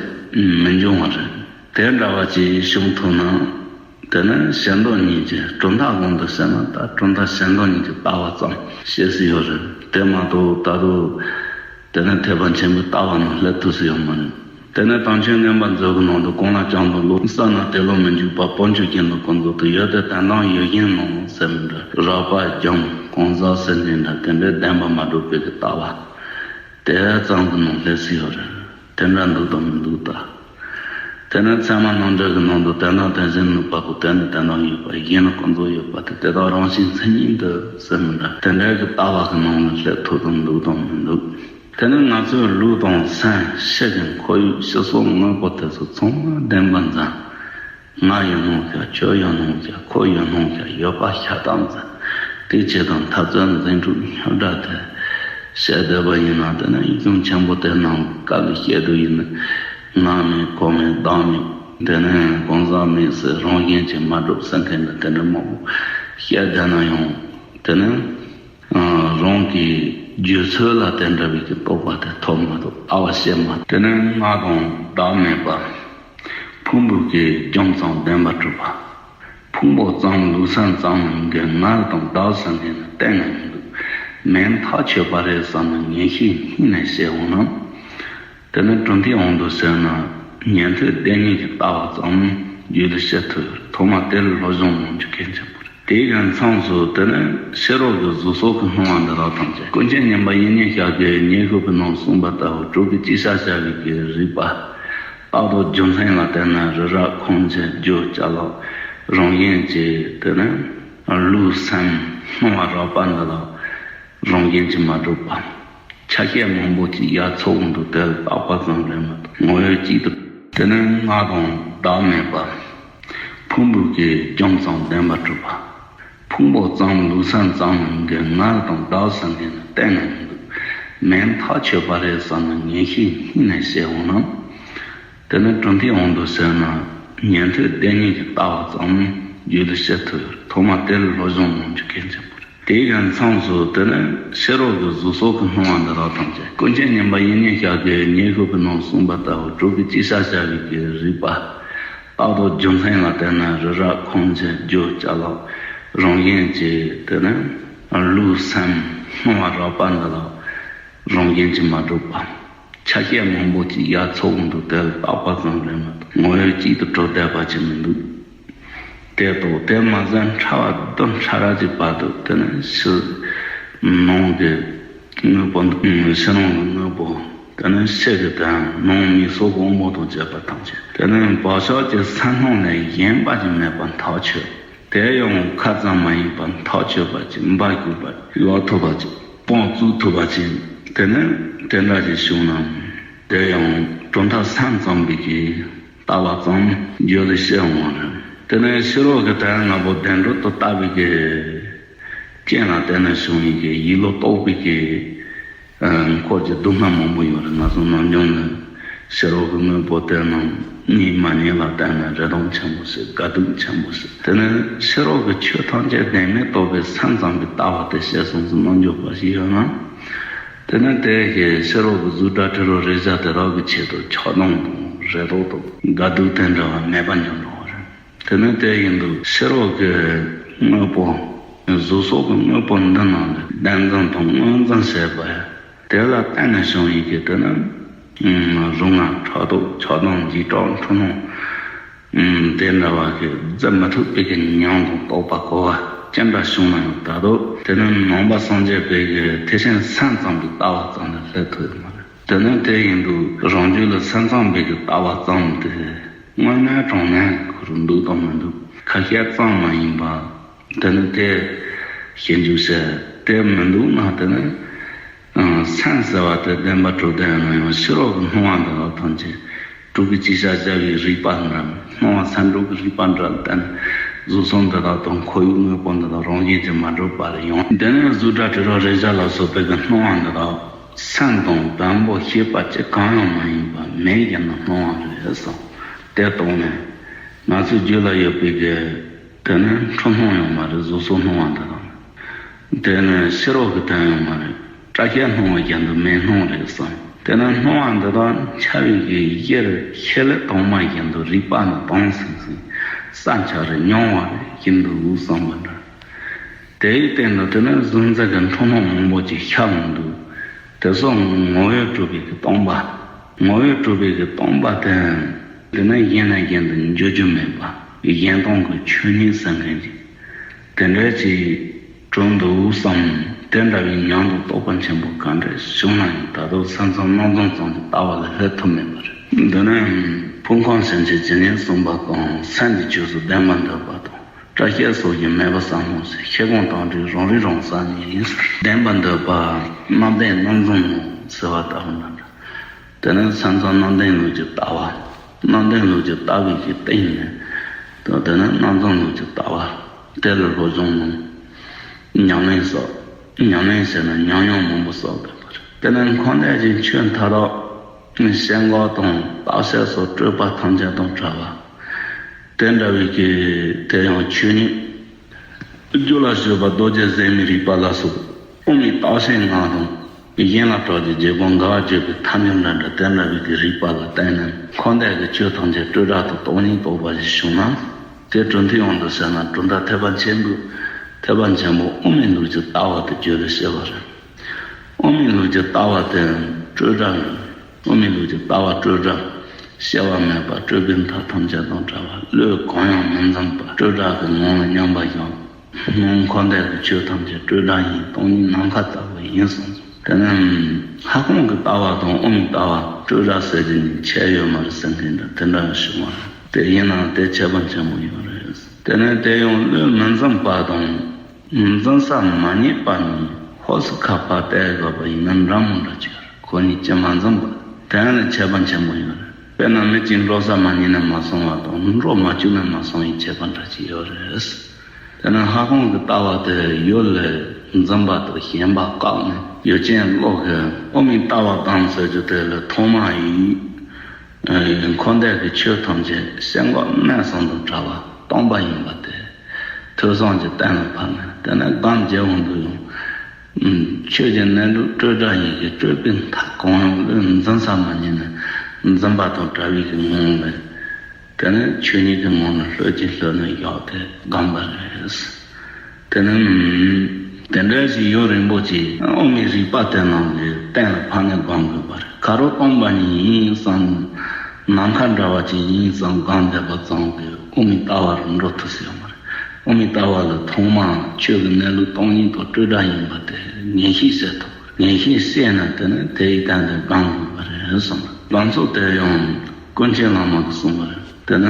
མི་འབྱུང་བ་རེད། དེ་འདྲ་བ་ཅིག་བྱུང་ཐུབ་ན། དེ་ནས་གཞན་དོན་གཉིས་ཀྱི། གྲུབ་མཐའ་དབང་དུ་བྱས་ན་ད་གྲུབ་མཐའ་གཞན་དོན་གཉིས་ཀྱི་ལྟ་བ་ཙམ་བཤད་སྲིད་ཡོད་རེད། དེ་མ་གཏོགས་ད་དུང་དེ་ནས་ཐེག་པ་ཆེན་པོའི་ལྟ་བ་ནང་སླེབས་ཐུབ་སྲིད་ཡོད་མ་རེད། དེ་ནས་དམ་ཆོས་མངོན་པ་མཛོད་ཀྱི་ནང་དུ། གང་ལ་བྱམས་དང་བློ། བསམ་ན་དེ་བློ་མི་འཇུག་པ། སྤང་བྱ་རྒྱུ་དང་ཀུན་རྫོབ་ཏུ། ཡོད་དེ་དོན་དམ་ཡུལ་གཞན་ནོ་ཟེར་མི་འདྲ། རགས་པ་སྦྱངས་གང་ཟག་ཟེར་མཁན་འདྲ། དེ་འདྲའི་བདེན་པ་མ་གྲུབ་པའི་གི་ལྟ་བ་དེ་ཙམ་གྱི་ནང་སླེབས་སྲིད་ཡོད་རེད། དེ་འདྲ་འདུག་དང་མི་འདུག་ལྟ། དེ་ནས་ཚད་མ་རྣམ་འགྲེལ་གྱི་ནང་དུ། དོན་དམ་དོན་གཞན་ནུས་པ་པོ། དོན་ནི་དོན་དམ་ཡོད་པ། གཞན་ནི་ཀུན་རྫོབ་ཡོད་པ་སྟེ། དེ་དག་རང་བཞིན་མཚན་ཉིད་དུ་ཟེར་མི་འདྲ། དེ་འདྲའི་གི་ལྟ་བ་གི་ནང་ལ་སླེབས་ཐུབ་དང་འདུག་དང་མི་འདུག་དེ་ནི་ང་ཚོའི་ལུས་དང་སེམས་ཕྱི་གི་ཁོར་ཡུག་སྤྱི་གཙུག་དངོས་པོ་དེ་ཚོ་ཚང་མ་བདེན་པ་འཛིན། ང་ཡོད་སྣང་བྱ། ཁྱོད་ཡོད་སྣང་བྱ། ཁོ་ཡོད་སྣང་བྱ། ཡོད་པ་ཤ་སྟག་འཛིན། དེ་ཆེད་དུ་འཐབ་རྩོད་འཛིང་འཁྲུག་རྙོག་དྲ་དེ་བཤད་བསྡད་པ་ཡིན་ན། དེ་ནི་ཡིག་ཆུང་ཆེན་པོ་དེ་ནང་སྐབས་ལ་བཤད་དུས་ཡིན་ན། ང་མེད་ཁོ་མེད་བདག་མེད། དེ་ནི་གང་ཟག་མེད་ཟེར། རང་བཞིན་གྱིས་མ་གྲུབ་ཟེར་མཁན་འདྲ། དེ་འདྲ་མང་པོ་བཤད་བསྡད་ན་ཡང་། དེ་ནི། རང་གི་རྒྱུད་ཚོད་ལ་དེ་འདྲ་བའི་གི་རྟོགས་པ་དེ་ཐོབ་མ་ཐུབ། ལྟ་བ་ཤེས་མ་ཐུབ། དེ་ནི་ང་དང་བདག་མེད་པ། ཕུང་པོའི་གི་རྒྱུ་ཙམ་བདེན་པར་གྲུབ་པ། ཕུང་པོ་ཙམ་ལུས་སེམས་ཙམ་གྱི་ང་དང་བདག་ཟེར་མཁན་ནི་གཏན་ནས་མི་འདུག་མིན་ཐག་ཆོད་པ་རེད་བསམ་ནས་ངེས་ཤེས་སྙིང་ནས་བྱས་འོང་ན། དེ་ནི་གྲུབ་མཐའི་དབང་དུ་བྱས་ན་ཉན་ཐོས་སྡེ་གཉིས་ཀྱི་ལྟ་བ་ཙམ་རྒྱུད་ལ་སྐྱེ་ཐུབ། ཐོག་མར་དེ་ལ་སློབ་སྦྱོང་གནང་རྒྱུ་གལ་ཆེན་པོ་རེད། དེའི་ཡང་མཚམས་སུ་དེ་ནི་ཕྱི་རོལ་གྱི་གཟུགས་སོགས་ཀྱིས་སྣང་བ་འདི་དག་ཐམས་ཅད། ཀུན་མཁྱེན་མཉན་པ་དབྱིག་གཉེན་ཤཱཀྱའི་ཉེར་དགུ་པའི་ནང་གསུངས་པ་ལྟ་བུ་དྲུག་གི་གཅིག་ཤར་ཤར་བའི་གི་རིག་པ། རྟག་ཏུ་རྒྱུ་མཚན་ལ་བརྟེན་ནས་རི་རབ་ཁངས་ཆེན་རྒྱུ་ཅ་ལག་རང་བཞིན་གྱིས་དེ་ནི་ལུས་སེམས་སྣང་བ་རགས་པ་འདི་དག་རང་བཞིན་གྱིས་མ་གྲུབ་པ། ཆ་ཤས་མང་པོ་ཅིག་ཡར་ཚོགས་འདུག་དེ་ལ་བརྟགས་པ་ཙམ་རེད་མ་གཏོགས་ངོ་བོ་གཅིག་ཏུ། དེ་ནི་ང་དང་བདག་མེད་པ། ཕུང་པོའི་གི་རྒྱུ་ཙམ་བདེན་པར་གྲུབ་པ། ཕུང་པོ་ཙམ་ལུས་སེམས་ཙམ་གྱི་ང་དང་བདག་ཟེར་མཁན་ནི་གཏན་ནས་མི་འདུག་མིན་ཐག་ཆོད་པ་རེད་བསམ་ནས་ངེས་ཤེས་སྙིང་ནས་བྱས་འོང་ན། དེ་ནི་གྲུབ་མཐའི་དབང་དུ་བྱས་ན་ཉན་ཐོས་སྡེ་གཉིས་ཀྱི་ལྟ་བ་ཙམ་རྒྱུད་ལ་སྐྱེ་ཐུབ། ཐོག་མར་དེ་ལ་སློབ་སྦྱོང་གནང་རྒྱུ་གལ་ཆེན་པོ་རེད། དེའི་ཡང་མཚམས་སུ་དེ་ནི་ཕྱི་རོལ་གྱི་གཟུགས་སོགས་ཀྱིས་སྣང་བ་འདི་དག་ཐམས་ཅད། ཀུན་མཁྱེན་མཉན་པ་དབྱིག་གཉེན་ཤཱཀྱའི་ཉེར་དགུ་པའི་ནང་གསུངས་པ་ལྟ་བུ་དྲུག་གི་གཅིག་ཤར་ཤར་བའི་གི་རིག་པ། རྟག་ཏུ་རྒྱུ་མཚན་ལ་བརྟེན་ནས་རི་རབ་ཁངས་ཆེན་རྒྱུ་ཅ་ལག་རང་བཞིན་གྱིས་དེ་ནི་ལུས་སེམས་སྣང་བ་རགས་པ་འདི་དག་རང་བཞིན་གྱིས་མ་གྲུབ་པ། ཆ་ཤས་མང་པོ་ཅིག་ཡར་ཚོགས་འདུག་དེ་ལ་བརྟགས་པ་ཙམ་རེད་མ་གཏོགས་ངོ་བོ་གཅིག་ཏུ་གྲུབ་བསྡད་པ་ཅིག་མི་འདུག་དེ་ལྟོས། དེ་མ་ཟད་ཕྲ་བ་བདུན་ཕྲ་རགས་ཀྱི་བར་དུ་དེ་ནི་ཕྱི་ནང་གི་དངོས་པོ། ཕྱི་ནང་གི་དངོས་པོ། དེ་ནི་ཕྱི་གི་དོན། ནང་མིག་སོགས་ཀྱི་དབང་པོ་དང་བཅས་པ་ཐམས་ཅད། དེ་ནི་བག་ཆགས་ཀྱི་སེམས་སྣང་ལས་གཞན་པ་ཅིག་མེད་པ་ཐག་ཆོད། དེ་ཡང་ཁ་ཙམ་མ་ཡིན་པར་ཐག་ཆོད་པ་ཅིག་འབའ་ཞིག་པ་ཡོད་ཐུབ་པ་ཅིག་སྤོང་བཙུགས་ཐུབ་པ་ཅིག་དེ་ནི་དེ་འདྲ་ཞིག་བྱུང་ན། དེ་ཡང་གྲུབ་མཐའ་སེམས་ཙམ་པའི་གི་ལྟ་བ་ཙམ་བརྗོད་ལ་བཤད་འོང་བ་རེད། དེ་ནས་ཕྱི་རོལ་གྱི་དོན་ལྔ་པོ་བདེན་གྲུབ་ཏུ་ལྟ་བའི་གི་རྐྱེན་ལ་བརྟེན་ནས་བྱུང་བའི་གི་ཡིད་ལ་རྟོགས་པའི་གི་འཁོར་གྱི་སྡུག་བསྔལ་མང་པོ་ཡོད་རེད། ང་ཚོ་ནམ་རྒྱུན་ནས་ཕྱི་རོལ་གྱི་དངོས་པོ་དེ་རྣམས་རྙེད་མ་རྙེད་ལ་བརྟེན་ནས་རེ་དོགས་ཆེན་པོ་བྱེད། དགའ་སྡུག་ཆེན་པོ་བྱེད། དེ་ནས་ཕྱི་རོལ་གྱི་ཆོས་ཐམས་ཅད་བདེན་མེད་རྟོགས་པའི་སེམས་ཙམ་པའི་ལྟ་བ་དེ་བཤད་སོང་ཙང་རྣལ་འབྱོར་པ་ཞིག་ཡོད་ན། དེ་ནས་དེ་གི་ཕྱི་རོལ་གྱི་གཟུགས་སྒྲ་དྲི་རོ་རེག་བྱ་དེ་དག་གི་ཆེད་དུ་ཆགས་སྡང་དང་རེ་དོགས་དང་དགའ་སྡུག་དེ་འདྲ་བ་མེད་པ་འགྱུར་འགྲོ་བ་རེད། དེ་ནས་དེ་ཡིན་དུས་ཕྱི་རོལ་གྱི་དངོས་པོ། གཟུགས་སོགས་ཀྱི་དངོས་པོ་འདི་རྣམས་ལ་བདེན་འཛིན་དང་དངོས་འཛིན་བྱེད་པ། དེ་ལ་བརྟེན་ནས་བྱུང་བའི་གི་དེ་ནི་རུང་ང་ཕྲག་དོག་ཆགས་སྡང་འཇིགས་སྐྲག་འཁྲུལ་སྣང་། ཨུམ། དེ་འདྲ་བ་གི་བརྫི་མི་ཐུབ་པའི་གི་མྱོང་དང་རྟོགས་པ་གོ་བ་ཅི་འདྲ་བྱུང་ན་ཡང་ད་དུ་དེ་ནི་ནང་པ་སངས་རྒྱས་པའི་གི་ཐེག་ཆེན་སེམས་ཙམ་པའི་ལྟ་བ་ཙམ་ལས་སླེབས་ཐུབ་ཡོད་མ་རེད། དེ་ནི་དེ་ཡིན་དུས་རང་རྒྱུད་ལ་སེམས་ཙམ་པའི་གི་ལྟ་བ་ཙམ་དེ་དངོས་གནས་དྲང་གནས་ཁོ་རང་འདུག་དང་མི་འདུག་ཁ་ཤས་ཙམ་མ་ཡིན་པ། དེ་ནི་དེ་ཞིབ་འཇུག་བྱས་དེ་མི་འདུག་ན་དེ་ནི། སེམས་ཟེར་བ་དེ་བདེན་པ་གྲུབ་བདེན་ཡིན་ན་ཡང་ཕྱི་རོལ་གྱི་སྣང་བ་འདི་དག་ཐམས་ཅད་དྲུག་གི་གཅིག་ཆར་བཞག་པའི་རིག་པ་འདྲ། སྣང་བ་སེམས་དྲུག་གི་རིག་པ་འདྲ་བསྟན། གཟུགས་སོགས་འདི་དག་དང་ཁོར་ཡུག་དངོས་པོ་འདི་དག་རང་བཞིན་གྱིས་མ་གྲུབ་པ་ལ་ཡང་དེ་ནས་གཟུགས་སྒྲ་དྲི་རོ་རེག་བྱ་ལ་སོགས་པའི་གི་སྣང་བ་འདི་དག་སེམས་དང་བེམ་པོ་ཤེས་པ་གཅིག་གང་ཡང་མ་ཡིན་པ་མེད་ཀྱང་ན་སྣང་བ་རེད་གསུངས། དེ་ལྟ་ནས་ང་ཚོའི་རྒྱུད་ལ་ཡོད་པའི་གི་དེ་ནི་འཁྲུལ་སྣང་ཡང་མ་རེད། གཟུགས་སོགས་སྣང་བ་འདི་དག་དེ་ནི་ཕྱི་རོལ་གྱི་དོན་ཡང་མ་རེད། སྐྲ་ཤད་སྣང་བ་བཞིན་དུ་མེ་སྣང་རེད་བསམ། དེ་ནི་སྣང་བ་འདི་དག་འཆར་བའི་གི་གཞིར་ཤེས་ལེགས་དྭངས་མ་བཞིན་དུ་རིག་པ་ནི་དྭངས་སིང་སིང་ས་འཆར་རེ་མྱོང་བ་རེ་བཞིན་དུ་འུ་བསམ་པ་འདྲ། དེའི་སྟེང་དུ་དེ་ནི་གཟུགས་འཛིན་གྱི་འཁྲུལ་སྣང་མང་པོ་ཅིག་ཤར་འོང་དུས། དེ་སོགས་ངོ་བོས་གྲུབ་པའི་གི་སྟོང་པ། ངོ་བོས་གྲུབ་པའི་གི་སྟོང་པ་དེ། དེ་ནི་གཞན་ནས་གཞན་དུ་འགྱུར་རྒྱུ་མེད་པ། གཞན་སྟོང་གི་ཆོས་ཉིད་ཟེར་མཁན་ཅིག་དེ་འདྲ་ཅིག་གྲུབ་འདུག་བསམ། དེ་འདྲ་བའི་མྱོང་དང་རྟོགས་པ་ཆེན་པོ་གང་འདྲ་བྱུང་ན་ཡང་ད་དུང་སེམས་ཙམ་སྣང་ཙམ་ཙམ་གྱི་ལྟ་བ་ལས་སླེབས་ཐུབ་མེད་པ་རེད། འདི་ནི་ཕུང་ཁམས་སེམས་ཅན་ཇི་སྙེད་གསུངས་པ་དང་སེམས་ཀྱི་ཆོས་སུ་བདེན་པར་འདོད་པ་དང་། སྐྲ་ཤད་སོགས་ཀྱིས་མེད་པར་བསམ་མོ་ཟེར། ཤེས་གོང་དང་བྲལ་རང་རིག་རང་གསལ་ནི་ཡིན། བདེན་པར་འདོད་པ་རྣམ་བདེན་རྣམ་འཛིན་ནོ་ཟེར་བ་ལྟ་བུ་འདྲ་འདྲ། དེ་ནི་སེམས་ཙམ་རྣམ་བདེན་ལུགས་ཀྱི་ལྟ་བ། རྣམ་བདེན་ལུགས་ཀྱི་ལྟ་བའི་གི་སྟེང་ནས། དེ་ནི་རྣམ་འཛིན་ལུགས་ཀྱི་ལྟ་བ། དེ་ལ་སློབ་སྦྱོང་ནོ། ཉམས་ལེན་སོགས། ཉམས་ལེན་བྱས་ན་ཉམས་མྱོང་མང་པོ་གསོག་དགོས་པ་རེད། དེ་ནི་འཁོར་འདས་ཀྱི་ཆོས་མཐའ་དག་ཤེས་འགོག་དང་བརྟག་དཔྱད་སོགས་སྤྲོས་པ་ཐམས་ཅད་དང་བྲལ་བ། དེ་འདྲ་བའི་གི་དེ་ཡང་ཆོས་ཉིད། རྒྱུད་ལ་ཞུགས་པ་རྡོ་རྗེ་ཟེགས་མའི་རིག་པ་ལ་སོགས་དབུ་མའི་བརྟགས་ཤིང་ངང་དང་། གཞན་ལ་གྲགས་ཀྱི་རྗེ་བོ་འགལ་བ་གཅོད་པའི་ཐབས་ཉམས་འདྲ་འདྲ་དེ་འདྲ་བའི་གི་རིག་པ་ལ་བརྟེན་ནས་འཁོར་འདས་ཀྱི་ཆོས་ཐམས་ཅད་སྤྲོས་བྲལ་དུ་སྟོང་ཉིད་རྟོགས་པ་ཞིག་བྱུང་ན། དེ་གྲུབ་མཐའི་དབང་དུ་བྱས་ན་གྲུབ་མཐའ་ཐེག་པ་ཆེན་པོའི་ཐེག་པ་ཆེན་པོ་དབུ་མའི་ལུགས་ཀྱི་ལྟ་བ་དེ་བརྗོད་ལ་བཤད་པ་རེད། དབུ་མའི་ལུགས་ཀྱི་ལྟ་བ་དེ་སྤྲོས་བྲལ། དབུ་མའི་ལུགས་ཀྱི་ལྟ་བ་སྤྲོས་བྲལ། སྐྱེ་བ་མེད་པ་སྤྲོས་པའི་མཐའ་ཐམས་ཅད་དང་བྲལ་བ། བློས་གང་ཡང་མི་འཛིན་པ་སྤྲོས་བྲལ་གྱི་ངང་ལ་མཉམ་པར་བཞག་སྣང་འཁོར་འདས་ཀྱི་ཆོས་ཐམས་ཅད་སྤྲོས་བྲལ་ཡིན། སྟོང་ཉིད་ནམ་མཁའ་ལྟ་བུ་ཡིན་གསུངས་སོ། དེ་ནི་ལྷ་ཁང་གི་ལྟ་བ་དང་དབུ་མའི་ལྟ་བ་སྤྲོས་བྲལ་ཟེར་གྱི་ནི་ཁྱད་ཡོད་མ་རེད་ཟེར་མཁན་འདྲ་དེ་འདྲ་ཞིག་མ་རེད། དེ་ཡིན་ནའང་དེ་ཁྱད་པར་ཆེན་པོ་ཡོད་རེད། དེ་ནི་དེ་ཡང་བློས་མི་འཛིན་པ་དང་། འཛིན་ས་མ་རྙེད་པ་ནི་ཧོ་སི་ཁ་ཕར་བལྟས་དགོས་པ་ཡིན་ན་འདྲ་མོ་འདྲ་ཅིག་རེད། ཁོ་གཉིས་ཀྱི་མ་འཛིན་པ་དེ་ཡང་ནི་ཁྱད་པར་ཆེན་པོ་ཡོད་རེད། དཔེར་ན་མི་གཅིག་འགྲོ་ས་མ་རྙེད་ནས་མ་སོང་བ་དང་འགྲོ་མ་བཅུག་ནས་མ་སོང་བའི་ཁྱད་པར་འདྲ་ཅིག་ཡོད་རེད། དེ་ནི་ལྷ་ཁང་གི་ལྟ་བ་དེ་ཡུལ་ལས་འཛིན་པ་དང་ཞེན་པ་བཀག་ནས་ཡུལ་ཅན་བློ་གི་དབུ་མའི་ལྟ་བ་དང་ཟེར་རྒྱུ་དེ་ལས་ཐོག་མ་ཡིན། འཁོར་འདས་ཀྱི་ཆོས་ཐམས་ཅད་ཤེས་འགོག་གནས་གསུམ་དང་བྲལ་བ་སྟོང་པ་ཡིན་པ་དེ། ཐོས་བསམ་གྱིས་གཏན་ལ་ཕབ་ནས་དེ་ནས་སྒོམ་བརྒྱབ་འོང་དུས་ཡང་། ཆོས་ཀྱི་གནས་ལུགས་སྤྲོས་བྲལ་ཡིན་གྱི་སྤྲོས་པའི་མཐའ་གང་ཡང་བློས་འཛིན་ས་མ་རྙེད་ནས་འཛིན་པ་དང་བྲལ་བའི་གི་ངང་ལས། དེ་ནས་ཆོས་ཉིད་ཀྱི་ངང་ལ་ལྷོད་ཀྱིན་ལྷོད་ནས་བཞག་སྟེ་སྒོམ་པ་རེད། དེ་ནི། དེ་འདྲ་ཞིག་ཡུན་རིང་པོ་ཅིག་དབུ་མའི་རིག་པ་དེ་རྣམས་ཀྱིས་གཏན་ལ་ཕབ་ནས་སྒོམ་དགོས་པ་རེད། ག་རུ་སྟོང་པ་ཉིད་ཡིན་བསམ། ནམ་མཁའ་འདྲ་བ་ཅིག་ཡིན་བསམ་སྒོམ་བསྡད་པ་ཙམ་གྱིས་དབུ་མའི་ལྟ་བ་རུ་འགྲོ་ཐུབ་ས་ཡོད་མ་རེད། དབུ་མའི་ལྟ་བ་ལ་ཐོག་མར་ཆོས་ཀྱི་གནས་ལུགས་སྟོང་ཉིད་དང་སྤྲོས་བྲལ་ཡིན་པ་དེ་ངེས་ཤེས་བྱེད་ཐུབ། ངེས་ཤེས་བྱས་ན་དེ་ནི་དེའི་སྟེང་དུ་སྒོམ་དགོས་པ་རེད་གསུངས། སྒོམ་ཚུལ་དེ་ཡང་ཀུན་མཁྱེན་བླ་མ་གིས་གསུངས་པ་རེད། དེ་ནས་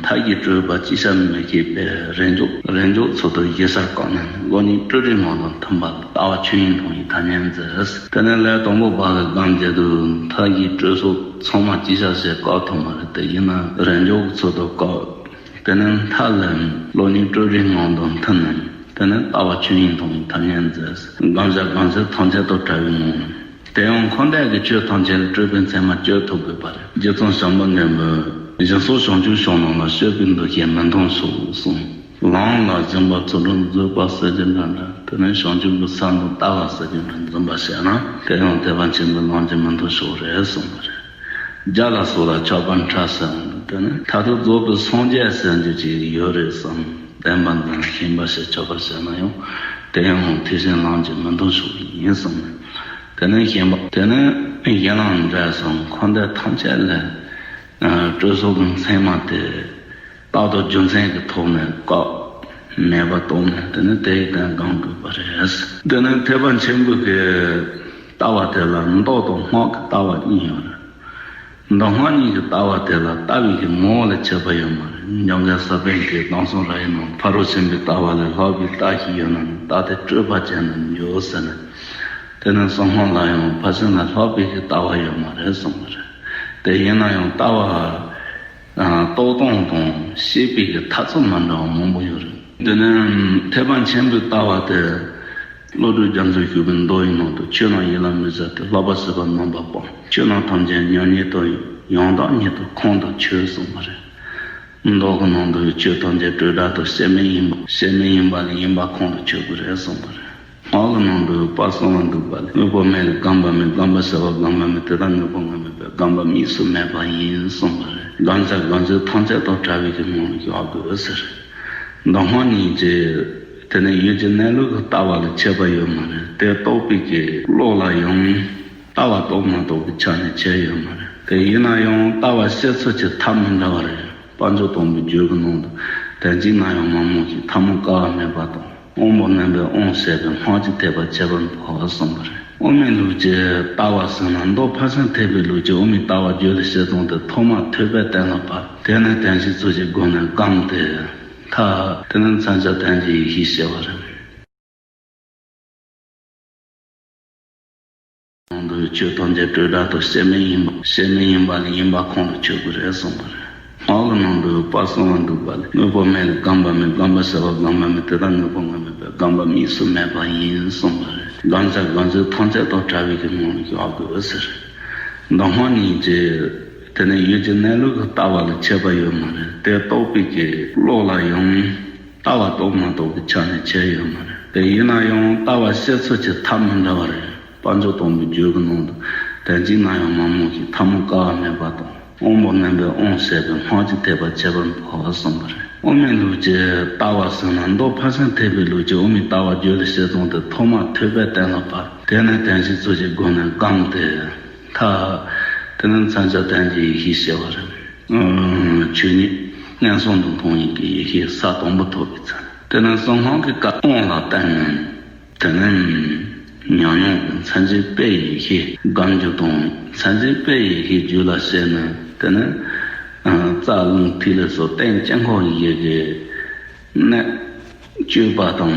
མཐའ་གྱིས་སྤྲོས་པ་ཅི་བྱ་མི་ཤེས་པའི་རེས་འཇོག་རེས་འཇོག་ཚུལ་དུ་ཞི་ས་བཀག་ནས། བློ་ཉིད་སྤྲོས་བྲལ་ངང་དུ་མཐུན་པ་ལ། ལྟ་བ་ཆོས་དབྱིངས་མཐོང་བའི་ཐ་སྙད་མཛད། དེ་ནས་ལས་དང་པོ་པ་གི་སྒོམ་བྱེད་དུས་མཐའ་གྱིས་སྤྲོས་ཚུལ་ཚང་མ་ཅི་བྱ་ཞིག་བཀག་ཐུབ་མ་རེད། དེ་ཡིན་ན་རེས་འཇོག་གི་ཚུལ་དུ་བཀག་དེ་ནས་མཐའ་ལ་བློ་ཉིད་སྤྲོས་བྲལ་ངང་དུ་མཐུན་ནས། དེ་ནས་ལྟ་བ་ཆོས་དབྱིངས་མཐོང་བའི་ཐ་སྙད་མཛད། སྒོམ་བྱ་སྒོམ་ཚུལ་ཐམས་ཅད་དང་བྲལ་བའི་ངང་ལ། དེ་ཡང་འཁོར་འདས་ཀྱི་ཆོས་ཐམས་ཅད་ལ་སྤྲོས་པའི་མཚན་མ་གཅོད་ཐུབ་དགོས་པ་རེད། རྗེ་ཙོང་ཁ་པ་མགོན་པོས་སྦྱིན་སོགས་བྱང་ཆུབ་ཕྱོགས་རྣམས་ལ། སྤྱོད་པའི་འདུ་ཤེས་མི་མཐུན་ཕྱོགས་སུ་སོང་། ལམ་ལ་སྦྱིན་པ་ཚུལ་ཁྲིམས་བཟོད་པ་ཟེར་རྒྱུ་འདྲ་འདྲ། དེ་ནས་བྱང་ཆུབ་ཀྱི་ས་དང་ལྟ་བ་ཟེར་རྒྱུ་འདྲ་འཛིན་པ་བྱས་ན། དེ་ཡང་ཐེག་པ་ཆེན་པོའི་ལམ་གྱི་མི་མཐུན་ཕྱོགས་རེད་གསུངས་པ་རེད། རྒྱ་ལ་སོགས་ལ་ཆགས་པ་ཕྲ་ཟེར་བ་འདི་ནི་མཐར་ཐུག་རྫོགས་པའི་སངས་རྒྱས་ཟེར་རྒྱུ་ཅིག་ཡོད་རེད་བསམ། བདེན་པ་འདི་ཤེས་པ་ཞིག་ཆགས་པ་ཟེར་ན་ཡང་དེ་ཡང་ཐེག་ཆེན་ལམ་གྱི་མི་མཐུན་ཕྱོགས་ཡིན་གསུངས་ནས། དེ་ནས་ཤེས་པ་དེ་ནི་གཞན་ལ་འབྲས་སམ་འཁོར་འདས་ཐམས་ཅད་ལ་སྤྲོས་ཚུལ་གྱི་མཚན་མ་དེ་རྟག་ཏུ་རྒྱུ་མཚན་གྱི་ཐོག་ནས་བཀག་མེད་པ་གཏོང་ནས། དེ་ནི་དེ་ཡི་དོན་སྒོམ་དགོས་པ་རེད། དེ་ནི་ཐེག་པ་ཆེན་པོའི་གི་ལྟ་བ་དེ་ལ་མདོ་དང་སྔགས་ཀྱི་ལྟ་བ་གཉིས་ཡོད་རེད། མདོ་སྔགས་གཉིས་ཀྱི་ལྟ་བ་དེ་ལ་ལྟ་བའི་གི་ངོ་བོ་ལ་ཁྱད་པར་ཡོད་མ་རེད། འཇམ་མགོན་ས་པཎ་གྱིས་དེང་སང་ར་ཡི་ནང་ཕ་རོལ་ཕྱིན་པའི་ལྟ་བ་ལས་ལྷག་པའི་ལྟ་ཞིག་ཡོད་ན་ནི་ལྟ་དེ་སྤྲོས་པ་ཅན་དུ་འགྱུར་ཟེར་ནས། དེ་ནས་གསང་སྔགས་ལ་ཡང་ཕར་ཕྱིན་ལས་ལྷག་པའི་གི་ལྟ་བ་ཡོད་མ་རེད་གསུངས་པ་རེད། དེ་ཡིན་ན་ཡང་ལྟ་བ་རྟོགས་སྟངས་དང་ཤེས་པའི་གི་ཐབས་ཚུལ་མི་འདྲ་བ་མང་པོ་ཡོད་རེད། དེ་ནས་ཐེག་པ་ཆེན་པོའི་ལྟ་བ་དེ། བློ་གྲོས་རྒྱ་མཚོས་ཞུས་པའི་མདོ་ཡི་ནང་དུ། ཆོས་རྣམས་ཡིད་ལ་མི་ཟད་དེ། ལྷག་པར་སྲིད་པ་རྣམ་པར་སྤངས། ཆོས་རྣམས་ཐམས་ཅད་མྱ་ངན་དང་། ཡང་དག་ཉིད་དུ་ཁོང་དུ་ཆུད་གསུངས་པ་རེད། མདོ་གི་ནང་དུ་ཆོས་ཐམས་ཅད་སྤྲོས་བྲལ་དང་བྱེད་མེད་ཡིན་པ། བྱེད་མེད་ཡིན་པ་ལས་ཡིན་པ་ཁོང་དུ་ཆུད་དགོས་རེད་གསུངས་པ་རེད། སྔགས་ཀྱི་ནང་དུ་པར་གསུངས་པ་འདུག་པ་ལས། དངོས་པོ་མེད་ལ་བསྒོམ་པ་མེད། བསྒོམ་པར་བྱ་བ་བསྒོམ་པ་མེད། དེ་དག་དངོས་པོ་ལྔ་མེད་པས། བསྒོམ་པ་དམིགས་སུ་མེད་པ་ཡིན་གསུངས་པ་རེད། སྒོམ་བྱ་སྒོམ་ཚུལ་ཐམས་ཅད་དང་བྲལ་བའི་གི་ངང་ལ་བཞག་དགོས་ཟེར། མདོ་སྔགས་གཉིས་ཀྱི་དེ་ནི་ཡུལ་གྱི་གནས་ལུགས་ཀྱི་ལྟ་བ་ལ་ཁྱད་པར་ཡོད་མ་རེད། དེ་རྟོགས་པའི་གི་བློ་ལ་ཡང་ལྟ་བ་རྟོགས་མ་རྟོགས་ཀྱི་ཆ་ནས་ཁྱད་ཡོད་མ་རེད། དེ་ཡིན་ན་ཡང་ལྟ་བ་བྱེད་ཚུལ་གྱི་ཐབས་མི་འདྲ་བ་རེད། དཔལ་འབྱོར་དང་པོའི་རྒྱུད་ཀྱི་ནང་དུ། དལ་འབྱིན་ནམ་ཡང་མ་རྨོངས་ཤིང་། ཐལ་མོ་དཀའ་བ་མེད་པ་དང་། དབང་པོ་རྣོན་པོས་དབང་བྱས་པའི། སྔགས་ཀྱི་ཐེག་པ་ཁྱད་པར་འཕགས་གསུངས་པ་རེད། དབུ་མའི་ལུགས་ཀྱི་ལྟ་བ་ཟེར་ན་མདོ་ཕར་ཕྱིན་ཐེག་པའི་ལུགས་ཀྱི་དབུ་མའི་ལྟ་བ་རྒྱུད་ལ་བྱས་ཙང་དེ་ཐོག་མར་ཐོས་པས་གཏན་ལ་ཕབ། དེ་ནས་བདེན་བཞིའི་ཚུལ་གྱི་སྒོ་ནས་བསྒོམས་ཏེ་ཐལ། དེ་ནས་མཚོན་བྱ་དོན་གྱི་ཡེ་ཤེས་ཞི་བ་རེད། ནང་དུ་ཆོས་ཐམས་ཅད་སྤྲོས་བྲལ་དང་། བྱེད་མེད་ཡིན་པ། བྱེད་མེད་ཡིན་པ་ལས་ཡིན་པ་ཁོང་དུ་ཆུད་དགོས་རེད་གསུངས་པ་རེད། སྔགས་ཀྱི་ནང་དུ་པར་གསུངས་པ་འདུག་པ་ལས། དངོས་པོ་མེད་ལ་བསྒོམ་པ་མེད། བསྒོམ་པར་བྱ་བ་བསྒོམ་པ་མེད། དེ་དག་དངོས་པོ་ལྔ་མེད་པས། བསྒོམ་པ་དམིགས་སུ་མེད་པ་ཡིན་གསུངས་པ་རེད། སྒོམ་བྱ་སྒོམ་ཚུལ་ཐམས་ཅད་དང་བྲལ་བའི་གི་ངང་ལ་བཞག་དགོས་ཟེར། མདོ་སྔགས་གཉིས་ཀྱི་དེ་ནི་ཡུལ་གྱི་གནས་ལུགས་ཀྱི་ལྟ་བ་ལ་ཁྱད་པར་ཡོད་མ་རེད། དེ་རྟོགས་པའི་གི་བློ་ལ་ཡང་ལྟ་བ་རྟོགས་མ་རྟོགས་ཀྱི་ཆ་ནས་ཁྱད་ཡོད་མ་རེད། དེ་ཡིན་ན་ཡང་ལྟ་བ་བྱེད་ཚུལ་གྱི་ཐབས་མི་འདྲ་བ་རེད། དཔལ་འབྱོར་དང་པོའི་རྒྱུད་ཀྱི་ནང་དུ། དལ་འབྱིན་ནམ་ཡང་མ་རྨོངས་ཤིང་། ཐལ་མོ་དཀའ་བ་མེད་པ་དང་། དབང་པོ་རྣོན་པོས་དབང་བྱས་པའི། སྔགས་ཀྱི་ཐེག་པ་ཁྱད་པར་འཕགས་གསུངས་པ་རེད། དབུ་མའི་ལུགས་ཀྱི་ལྟ་བ་ཟེར་ན་མདོ་ཕར་ཕྱིན་ཐེག་པའི་ལུགས་ཀྱི་དབུ་མའི་ལྟ་བ་རྒྱུད་ལ་བྱས་ཙང་དེ་ཐོག་མར་ཐོས་པས་གཏན་ལ་ཕབ། དེ་ནས་བདེན་བཞིའི་ཚུལ་གྱི་སྒོ་ནས་བསྒོམས་ཏེ་ཐལ། དེ་ནས་མཚོན་བྱ་དོན་གྱི་ཡེ་ཤེས་ཞི་བ་རེད། ཆོས་ཉིད་མངོན་སུམ་དུ་མཐོང་བའི་གི་ཡེ་ཤེས་ས་དང་པོ་ཐོབ་པའི་ཚུལ། དེ་ནས་གསང་སྔགས་ཀྱི་བཀའ་དབང་ལ་བརྟེན་ནས། དེ་ནས་ཉམས་མྱོང་གི་མཚན་བཅས་དཔེ་ཡི་ཤེས། བསྒོམ་རྒྱུ་དང་མཚན་བཅས་དཔེ་ཡི་ཤེས་རྒྱུད་ལ་སྐྱེས་ནས། དེ་ནས་རྩ་རླུང་ཐིག་ལེ་སོགས་རྟེན་དཀྱིལ་འཁོར་ཡི་གེ་གནད་བཅུ་པ་དང་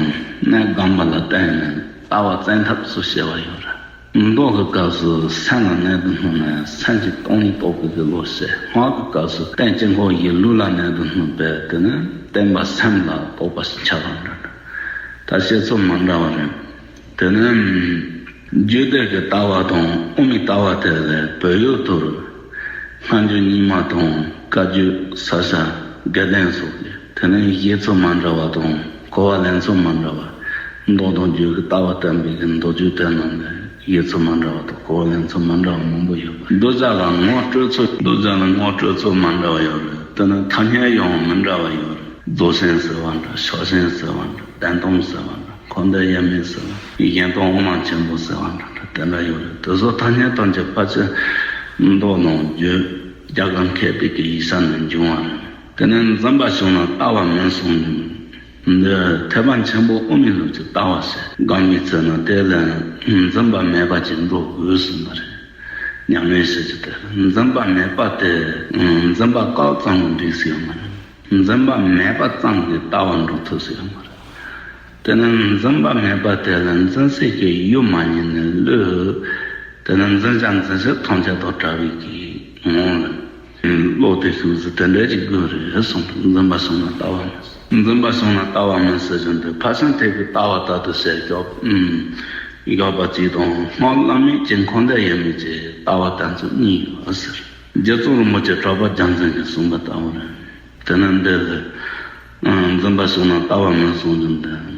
གནད་བསྒོམ་པ་ལ་བརྟེན་ནས་ལྟ་བ་བཙན་ཐབས་སུ་བྱེད་པ་ཡོད་རེད། མདོ་གི་སྐབས་སུ་སེམས་ལ་གནད་དུ་བསྣུན་ནས་སེམས་ཀྱི་སྟོང་ཉིད་རྟོགས་པའི་གི་བློ་བྱེད། སྔགས་ཀྱི་སྐབས་སུ་རྟེན་དཀྱིལ་འཁོར་གྱི་ལུགས་ལ་གནད་དུ་བསྣུན་པས། དེ་ནི་བརྟེན་པ་སེམས་ལ་རྟོགས་པ་ཞིག་ཆགས་པ་འདྲ་འདྲ། ད་བཤད་ཚུལ་མི་འདྲ་བ་རེད། དེ་ནི་རྒྱུད་སྡེ་གི་ལྟ་བ་དང་དབུ་མའི་ལྟ་བ་དེ་ལས་བོད་ཡུལ་དུ་སྔ་འགྱུར་རྙིང་མ་དང་བཀའ་བརྒྱུད་ས་སྐྱ་དགེ་ལྡན་སོགས་ཀྱི་དེ་ནི་བཞེད་ཚུལ་མི་འདྲ་བ་དང་གོ་བ་ལེན་ཚུལ་མི་འདྲ་བ། མདོ་དང་རྒྱུད་ཀྱི་ལྟ་བ་བསྟན་པའི་གི་མདོ་རྒྱུད་དེ་རྣམས་ལས་བཞེད་ཚུལ་མི་འདྲ་བ་དང་གོ་བ་ལེན་ཚུལ་མི་འདྲ་བ་མང་པོ་ཡོད་པ། གདུལ་བྱ་ལ་ངོ་སྤྲོད་ཚུལ། གདུལ་བྱ་ལ་ངོ་སྤྲོད་ཚུལ་མི་འདྲ་བ་ཡོད་རེད། དེ་ནི་ཐ་སྙད་ཡང་མི་འདྲ་བ་ཡོད་རེད། རྫོགས་ཆེན་ཟེར་བ་འདྲ། ཕྱག་ཆེན་ཟེར་བ་འདྲ། བདེན་སྟོབས་ཟེར་བ་འདྲ། འཁོར་འདས་དབྱེར་མེད་ཟེར་བ། གཞན་སྟོང་དབུ་མ་ཆེན་པོ་ཟེར་བ་འདྲ་འདྲ་དེ་འདྲ་ཡོད་རེད། དེ་ཚོ་ཐ་སྙད་ཐམས་ཅད་ཕལ་ཆེར་མདོ་ནང་བརྗོད་རྒྱ་གར་མཁས་པའི་གི་ཡིག་ཆ་ནས་འབྱུང་བ་རེད། དེ་ནས་འཛིན་པ་བྱུང་ན་ལྟ་བ་མིན་གསུངས། འདི་ཐེག་པ་ཆེན་པོ་དབུ་མའི་ལུགས་ཀྱི་ལྟ་བ་ཟེར། སྒོམ་པའི་ཚེ་ན་དེ་ལ་འཛིན་པ་མེད་པ་ཅིག་འགྲོ་དགོས་གསུངས་པ་རེད། ཉམས་ལེན་བྱེད་རྒྱུ་དེ་རེད། འཛིན་པ་མེད་པ་དེ་འཛིན་པ་བཀག་ཙམ་གྱིས་འགྲིག་ས་ཡོད་མ་རེད། འཛིན་པ་མེད་པ་ཙམ་གྱིས་ལྟ་བ་འགྲོ་ཐུབ་ས་ཡོད་མ་རེད། དེ་ནི་འཛིན་པ་མེད་པ་དེ་ལ་འཛིན་སའི་གི་ཡུལ་མ་རྙེད་ནས་བློས། དེ་ནི་འཛིན་བྱ་འཛིན་བྱེད་ཐམས་ཅད་དང་བྲལ་བའི་གི་ངང་ལ་བློ་དེ་ཞུགས་ཟེར་དེ་འདྲ་ཅིག་དགོས་རེད་གསུངས། འཛིན་པ་བྱུང་ན་ལྟ་བ་མིན། འཛིན་པ་བྱུང་ན་ལྟ་བ་མིན་ཟེར་བཞིན་དུ་ཕར་ཕྱིན་ཐེག་པའི་ལྟ་བ་ལྟར་དུ་བྱས་ཞོག་ཨུམ། ཞོག་པ་ཅིག་དང་སྔགས་བླ་མེད་ཀྱི་འཁོར་འདས་ཡོད་མེད་ཀྱི་ལྟ་བ་དེ་ཚོ་གཉིས་ཡོད་ཟེར། རྗེ་བཙུན་རིན་པོ་ཆེ་གྲགས་པ་རྒྱལ་མཚན་གྱིས་གསུངས་པ་ལྟ་བུ་རེད། དེ་ནི་འདི་ལ་འཛིན་པ་བྱུང་ན་ལྟ་བ་མིན་གསུངས་བཞིན་དུ།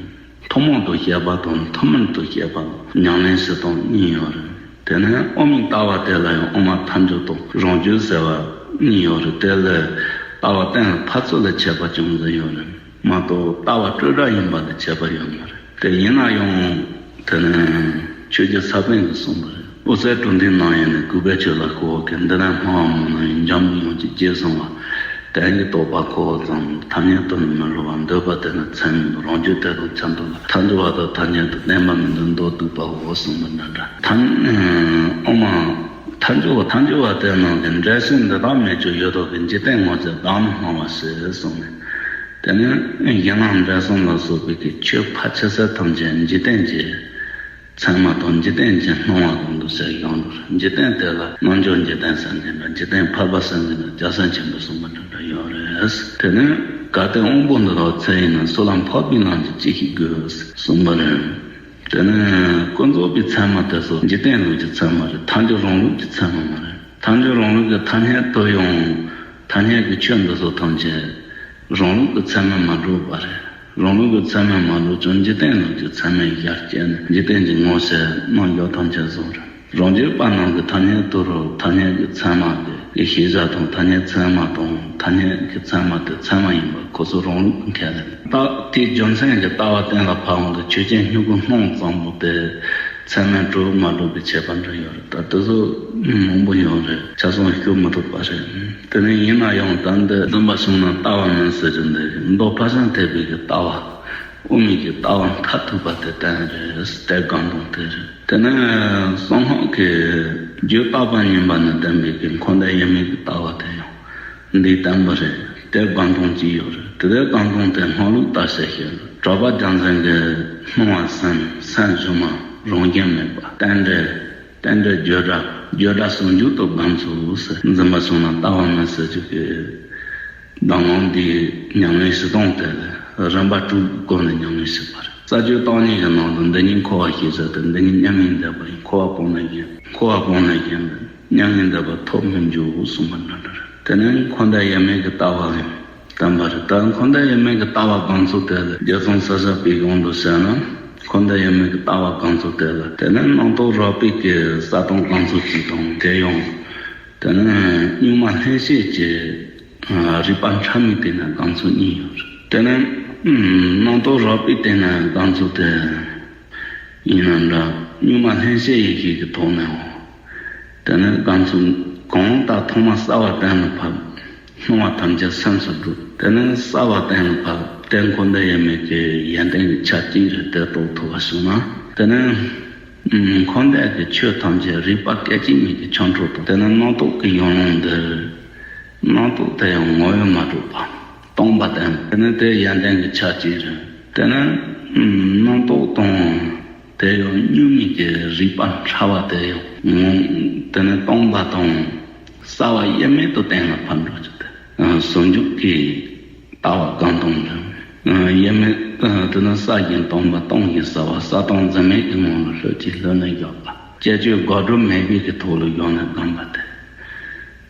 ཐུན་མོང་དུ་བཤད་པ་དང་ཐུན་མིན་དུ་བཤད་པ་ཉམས་ལེན་བྱེད་སྟངས་གཉིས་ཡོད་རེད། དེ་ནས་དབུ་མའི་ལྟ་བ་དེ་ལ་ཡང་དབུ་མ་ཐལ་འགྱུར་དང་རང་རྒྱུད་ཟེར་བ་གཉིས་ཡོད་རེད། དེ་ལས་ལྟ་བ་གཏན་ལ་ཕབ་ཚུལ་ལ་ཁྱད་པར་ཅུང་ཟད་ཡོད་རེད་མ་གཏོགས་ལྟ་བ་སྤྲོས་བྲལ་ཡིན་པ་ལ་ཁྱད་པར་ཡོད་མ་རེད། དེ་ཡིན་ན་ཡང་དེ་ནི་ཆོས་རྗེ་ས་པཎ་གྱིས་གསུངས་པ་རེད། དབུ་སེལ་དྲུག་སྡེའི་ནང་ཡིན་ནས་གུས་པས་ཆོས་ལ་གུས་པ་གིས། འདི་ནི་སྨྲ་བ་མིན་ནོ་ཡིན། འཇམ་པའི་དབྱངས་ཀྱིས་རྗེས་གསུངས་པ། དོན་གྱི་རྟོགས་པ་འཁོར་བ་ཙམ། ཐ་སྙད་དུ་ནི་མི་སླུ་བ། འདོད་པ་དེ་ནི་ཚད་མིན་འདུག་རང་རྒྱུད་དེ་དང་ཆ་མཐུན་ལ། ཐལ་འགྱུར་བ་དང་ཐ་སྙད་དུ་བསྟན་པ་མིན་འདུག་མདོར་བསྡུས་པའོ་གསུངས་པ་འདྲ་འདྲ། ཐལ་དབུ་མ་ཐལ་འགྱུར་བ་ཐལ་འགྱུར་བ་དེ་རྣམས་ཀྱིས་འགྲེལ་ཆེན་འདི་དག་མེད་ཀྱང་ཡོད་དོ་གི་འཇིག་རྟེན་ངོ་མཚར་བདག་ནི་སྨྲ་བ་ཞེས་གསུངས་ནས། དེ་ནས་གཞན་ལ་འགྲེལ་ཟུང་ལ་སོགས་པའི་གི་ཆོས་ཕལ་ཆེ་ས་ཐམས་ཅད་འཇིག་རྟེན་གྱི་ཚད་མ་དང་འཇིག་རྟེན་གྱི་སྣང་བ་དང་འདུ་བྱེད་ཡང་འགྲོ། འཇིག་རྟེན་དེ་ལ་རྣལ་འབྱོར་འཇིག་རྟེན་ཟེར་མཁན་འདྲ། འཇིག་རྟེན་ཕལ་པ་ཟེར་མཁན་འདྲ། རྒྱལ་སྲས་ཆེན་པོས་གསུངས་པ་འདྲ་འདྲ་ཡོད་རེད། དེ་ནས་གལ་ཏེ་དབང་པོ་འདི་དག་ཚད་ཡིན་ན། སུ་ལ་འཕགས་པའི་ལམ་གྱི་སྤྱི་ཞིག་དགོས་གསུངས་པ་རེད། དེ་ནས་ཀུན་རྫོབ་པའི་ཚད་མ་དེ་ཚོ་འཇིག་རྟེན་ལུགས་ཀྱི་ཚད་མ་རེད། ཐལ་འགྱུར་རང་ལུགས་ཀྱི་ཚད་མ་མ་རེད། ཐལ་འགྱུར་རང་ལུགས་ཀྱི་ཐ་སྙད་དུ་ཡང་ཐ་སྙད་ཀྱི་ཆོས་འདི་ཚོ་ཐམས་ཅད་རང་ལུགས་ཀྱི་ཚད་མས་མ་གྲུབ་པ་རེད། རང་ལུགས་ཀྱི་ཚད་མས་མ་གྲུབ་ཀྱང་འཇིག་རྟེན་ལུགས་ཀྱི་ཚད་མས་གཞལ་བྱས་ནས་འཇིག་རྟེན་གྱི་ངོ་མཚར་རྣམ་འཇོག་ཐམས་ཅད་བཟུང་རེད། རང་རྒྱུད་པ་རྣམས་ཀྱི་ཐ་སྙད་དུ་རུ་ཐ་སྙད་ཀྱི་ཚད་མ་དེ་གི་ཤེས་བྱ་དང་ཐ་སྙད་ཚད་མ་དང་ཐ་སྙད་ཀྱི་ཚད་མ་དེ་ཚད་མ་ཡིན་པ་ཁོ་ཚོ་རང་ལུགས་ཀྱི་ཁས་ལེན། ད་དེའི་རྒྱུ་མཚན་གྱིས་ལྟ་བ་གཏན་ལ་ཕབ་འོང་དུས་ཆོས་ཅན་སྨྱུ་གུ་སྣང་ཙམ་པོ་དེ། ཚད་མས་གྲུབ་མ་གྲུབ་པའི་ཁྱད་པར་འདྲ་ཡོད་རེད། ད་དེ་ཚོ་མང་པོ་ཡོད་རེད། ཆ་ཚང་ཤོད་མི་ཐུབ་པ་རེད། དེ་ནས་ཡིན་ན་ཡང་ད་འདི་འཛིན་པ་བྱུང་ན་ལྟ་བ་མིན་ཟེར་གྱི་འདི་རེད། མདོ་ཕར་ཕྱིན་ཐེག་པའི་གི་ལྟ་བ། དབུ་མའི་གི་ལྟ་བ་མཐར་ཐུག་པ་དེ་གཏན་རེད། དེ་དགོངས་དོན་དེ་རེད། དེ་ནས་གསང་སྔགས་ཀྱི་རྒྱུད་བརྟག་པ་གཉིས་པ་ནས་བསྟན་པའི་གི་འཁོར་འདས་དབྱེར་མེད་ཀྱི་ལྟ་བ་དེ་ཡང་འདི་བསྟན་པ་རེད། དེ་དགོངས་དོན་གཅིག་ཡོད་རེད། དེ་དགོངས་དོན་དེ་སྔགས་ལུགས་ལྟར་བཤད་ཤེས་རེད། གྲགས་པ་རྒྱལ་མཚན་གྱིས་སྣང་བ་སེམས། སེམས་སྒྱུ་མ་རང་བཞིན་མེད་པ། རྟེན་འབྲེལ། རྟེན་འབྲེལ་བརྗོད་བྲལ། བརྗོད་བྲལ་ཟུང་འཇུག་ཏུ་སྒོམ་ཚུལ་ཟེར། འཛིན་པ་བྱུང་ན་ལྟ་བ་མིན་ཟེར་རྒྱུ་གི་གདམས་ངག་འདིའི་ཉམས་ལེན་བྱེད་སྟངས་དེ་ལ་རིམ་པ་དྲུག་གི་སྒོ་ནས་ཉམས་ལེན་བྱེད་པ་རེད། རྩ་རྒྱུད་བརྟག་གཉིས་ཀྱི་ནང་དུ་འདི་ཉིད་འཁོར་བ་ཞེས་བྱ་སྟེ། འདི་ཉིད་མྱ་ངན་འདས་པ་ཡིན། འཁོར་བ་སྤངས་ནས་གཞན། འཁོར་བ་སྤངས་ནས་གཞན་ལ་མྱ་ངན་འདས་པ་ཐོབ་མི་འགྱུར་གསུངས་པ་འདྲ་འདྲ་རེད། དེ་ནས་འཁོར་འདས་དབྱེར་མེད་ཀྱི་ལྟ་བ་ལ་བསྟན་པ་རེད། ད་འཁོར་འདས་དབྱེར་མེད་ཀྱི་ལྟ་བ་སྒོམ་ཚུལ་དེ་ལ་རྗེ་ཙོང་ཁ་སར་པའི་དབང་དུ་བྱས་ན། འཁོར་འདས་དབྱེར་མེད་ཀྱི་ལྟ་བ་སྒོམ་ཚུལ་དེ་ལ་དེ་ནས་རྣམ་རྟོག་རགས་པའི་གི་གསལ་སྟོང་སྒོམ་ཚུལ་གཅིག་དང་། དེ་ཡང་དེ་ནས་གཉུག་མ་ལྷན་སྐྱེས་ཀྱི་རིག་པ་ཕྲ་མོའི་སྟེང་ནས་སྒོམ་ཚུལ་གཉིས་ཡོད་རེད། དེ་ནས་རྣམ་རྟོག་རགས་པའི་སྟེང་ནས་སྒོམ་ཚུལ་དེ་ཡིན་ན་འདྲ། གཉུག་མ་ལྷན་སྐྱེས་ཡེ་ཤེས་ཀྱི་ཐོག་ནས་འོང་། དེ་ནས་སྒོམ་ཚུལ་གང་ལྟར་ཐོག་མར་གསལ་བ་གཏན་ལ་ཕབ། སྣང་བ་ཐམས་ཅད་སེམས་སུ་སྒྲུབ། དེ་ནས་གསལ་བ་གཏན་ལ་ཕབ་སྟེ། འཁོར་འདས་དབྱེར་མེད་ཀྱི་ཡོན་ཏན་གྱི་ཆ་གཅིག་རེད། དེ་རྟོགས་ཐུབ་པ་བྱུང་ན། དེ་ནས་འཁོར་འདས་ཀྱི་ཆོས་ཐམས་ཅད་རིག་པ་སྐད་ཅིག་མའི་གི་ཆོ་འཕྲུལ་དང་། དེ་ནས་རྣམ་རྟོག་གི་ཡང་རླུང་འདི་རེད། རྣམ་རྟོག་དེ་ཡང་ངོ་བོས་མ་གྲུབ་པ། སྟོང་པ་དང་། དེ་ནི་དེ་ཡོན་ཏན་གྱི་ཆ་གཅིག་རེད། དེ་ནི་རྣམ་རྟོག་དང་། དེ་ཡང་གཉུག་མའི་གི་རིག་པ་ཕྲ་བ་དེ་ཡང་ངོ་། དེ་ནི་སྟོང་པ་དང་གསལ་བ་དབྱེར་མེད་དུ་གཏན་ལ་ཕབ་འགྲོ་རྒྱུ་དེ་ཟུང་འཇུག་གི་ལྟ་བ་སྒོམ་སྟངས་རེད། དབྱེར་མེད་དེ་ནི་གསལ་ཞིང་སྟོང་པ། སྟོང་ཞིང་གསལ་བ། གསལ་སྟོང་འཛིན་མེད་ཀྱི་ངང་ལ་ལྷོད་ཀྱིས་ལྷོད་ནས་བཞག་པ། བཅས་བཅོས་འགག་སྒྲུབ་མེད་པའི་གི་ཐོག་ལ་བཞག་ནས་སྒོམ་པ་དེ།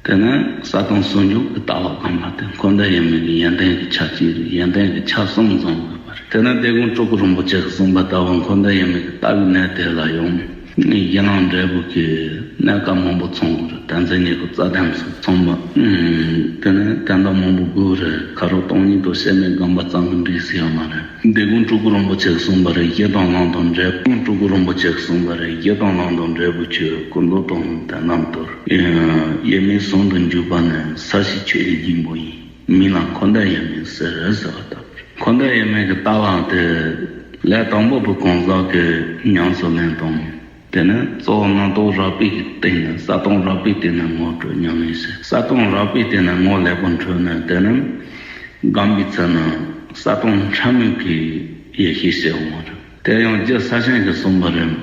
དེ་ནི་གསལ་སྟོང་ཟུང་འཇུག་གི་ལྟ་བ་སྒོམ་པ་སྟེ། འཁོར་འདས་དབྱེར་མེད་ཀྱི་ཡོན་ཏན་གྱི་ཆ་གཅིག་རེད། ཡོན་ཏན་གྱི་ཆ་གསུམ་འཛོམས་དགོས་པ་རེད། དེ་ནི་དེ་ཀུན་སྤྲུལ་སྐུ་རིན་པོ་ཆེ་གིས་གསུངས་པ་ལྟ་བུ། འཁོར་འདས་དབྱེར་མེད་ཀྱི་ལྟ་བའི་གནད་དེ་ལ་ཡང་གཞན་དབང་འབྲས་བུ་གི་གནས་སྐབས་མང་པོ་ཚང་དགོས་རེད། དོན་ཚན་ཉི་ཤུ་རྩ་ལྡན་སོགས་ཚང་མ། དེ་ནི་དོན་དག་མང་པོ་དགོས་རེད། ཁ་རོག་སྟོང་ཉིད་དུ་བྱས་ནས་སྒོམ་པ་ཙམ་གྱིས་འགྲིག་ས་ཡོད་མ་རེད། དེ་ཀུན་སྤྲུལ་སྐུ་རིན་པོ་ཆེས་གསུངས་པ་རེད། གཞི་དང་ལམ་དང་འབྲས་བུ། སྤྲུལ་སྐུ་རིན་པོ་ཆེས་གསུངས་པ་རེད། གཞི་དང་ལམ་དང་འབྲས་བུ་ཆོས། ཀུན་རྫོབ་དང་དོན་དམ་དོར། དབྱེར་མེད་ཟུང་དུ་འཇུག་པ་ནི། ས་གཞི་ཆོས་ཀྱི་སྙིང་པོ་ཡིན། མིང་ལ་འཁོར་འདས་དབྱེར་མེད་ཟེར་ཟེར་བ་ལྟ་བུ་རེད། འཁོར་འདས་དབྱེར་མེད་ཀྱི་ལྟ་བ་དེ་ལས་དང་པོ་བུ་གང་ཟག་གིས་ཉམས་སུ་ལེན་དང་། དེ་ནས་གཙོ་བོ་རྣམ་རྟོག་རགས་པའི་སྟེང་ནས་གསལ་སྟོང་རགས་པའི་སྟེང་ནས་ངོ་སྤྲོད་ཉམས་ལེན་བྱེད། གསལ་སྟོང་རགས་པའི་སྟེང་ནས་ངོ་ལེགས་པོ་འཕྲོད་ནས། དེ་ནས་སྒོམ་པའི་ཚེ་ན་གསལ་སྟོང་ཕྲ་མོའི་གི་ཡེ་ཤེས་ཞེས་འོང་བ་རེད། དེ་ཡང་རྒྱལ་སྲས་ཆེན་གྱིས་གསུངས་པ་རེད།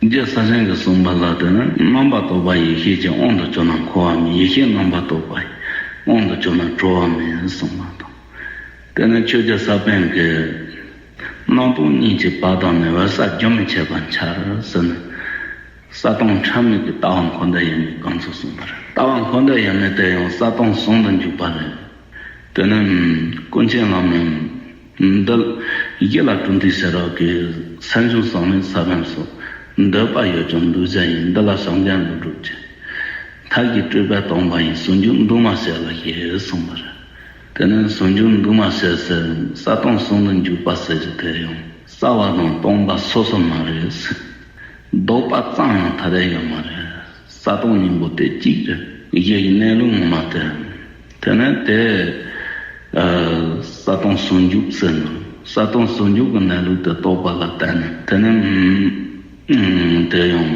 རྒྱལ་སྲས་ཆེན་གྱིས་གསུངས་པ་ལ། དེ་ནི་རྣམ་པར་རྟོག་པ་ཡེ་ཤེས་ཀྱི་དབང་དུ་གྱུར་ན་འཁོར་བ་མེད། ཡེ་ཤེས་རྣམ་པར་རྟོག་པ་དབང་དུ་གྱུར་ན་གྲོལ་བ་མེད་གསུངས་པ་དང་། དེ་ནི་ཆོས་རྗེ་ས་པཎ་གྱིས། རྣམ་རྟོག་གཉིས་ཀྱི་བར་དག་ནས། འོད་གསལ་རྒྱུན་མི་འཆད་པར་འཆར་ཟེར་ནས། གསལ་སྟོང་ཕྲ་མོའི་གི་ལྟ་བ་འཁོར་འདས་དབྱེར་མེད་གང་ཚུལ་གསུངས་པ་རེད། ལྟ་བ་འཁོར་འདས་དབྱེར་མེད་དེ་ཡང་གསལ་སྟོང་ཟུང་དུ་འཇུག་པ་རེད། དེ་ནི་ཀུན་མཁྱེན་བླ་མས། འདི་གཞི་ལ་གྲུབ་མཐའི་ཤེས་རབ་ཀྱི། སེམས་བྱུང་བསམ་ལས་ས་བོན་སོགས། འདོད་པ་ཡོད་ཀྱང་འདུ་བྱེད་ཡིན། འདི་ལ་བྱམས་སྙིང་རླུང་སྒྲུབ་ཀྱི། མཐའ་ཡས་སྤྲོས་པས་སྟོང་པ་ཡིན། ཟུང་འཇུག་འདུས་མ་བྱས་ལ་ཞེས་གསུངས་པ་རེད། དེ་ནི་ཟུང་འཇུག་འདུས་མ་བྱས་ཟེར། གསལ་སྟོང་ཟུང་དུ་འཇུག་པ་ཟེར་གྱི་དེ་ཡང་གསལ་བ་དང་སྟོང་པ་སོ་སོ་མ་རེད། ལྡོག་པ་ཙམ་ཡང་ཐ་དད་ཡོད་མ་རེད། གསལ་སྟོང་སྙིང་པོ་དེ་གཅིག་རེད། གཞི་ཡི་གནས་ལུགས་ངོ་མ་དེ། དེ་ནས་དེ་ཨ་གསལ་སྟོང་ཟུང་འཇུག་ཟེར་ནོ། གསལ་སྟོང་ཟུང་འཇུག་གི་གནས་ལུགས་དེ་རྟོགས་པ་ལ་བརྟེན་ནས། དེ་ནས་ཨ་དེ་ཡང་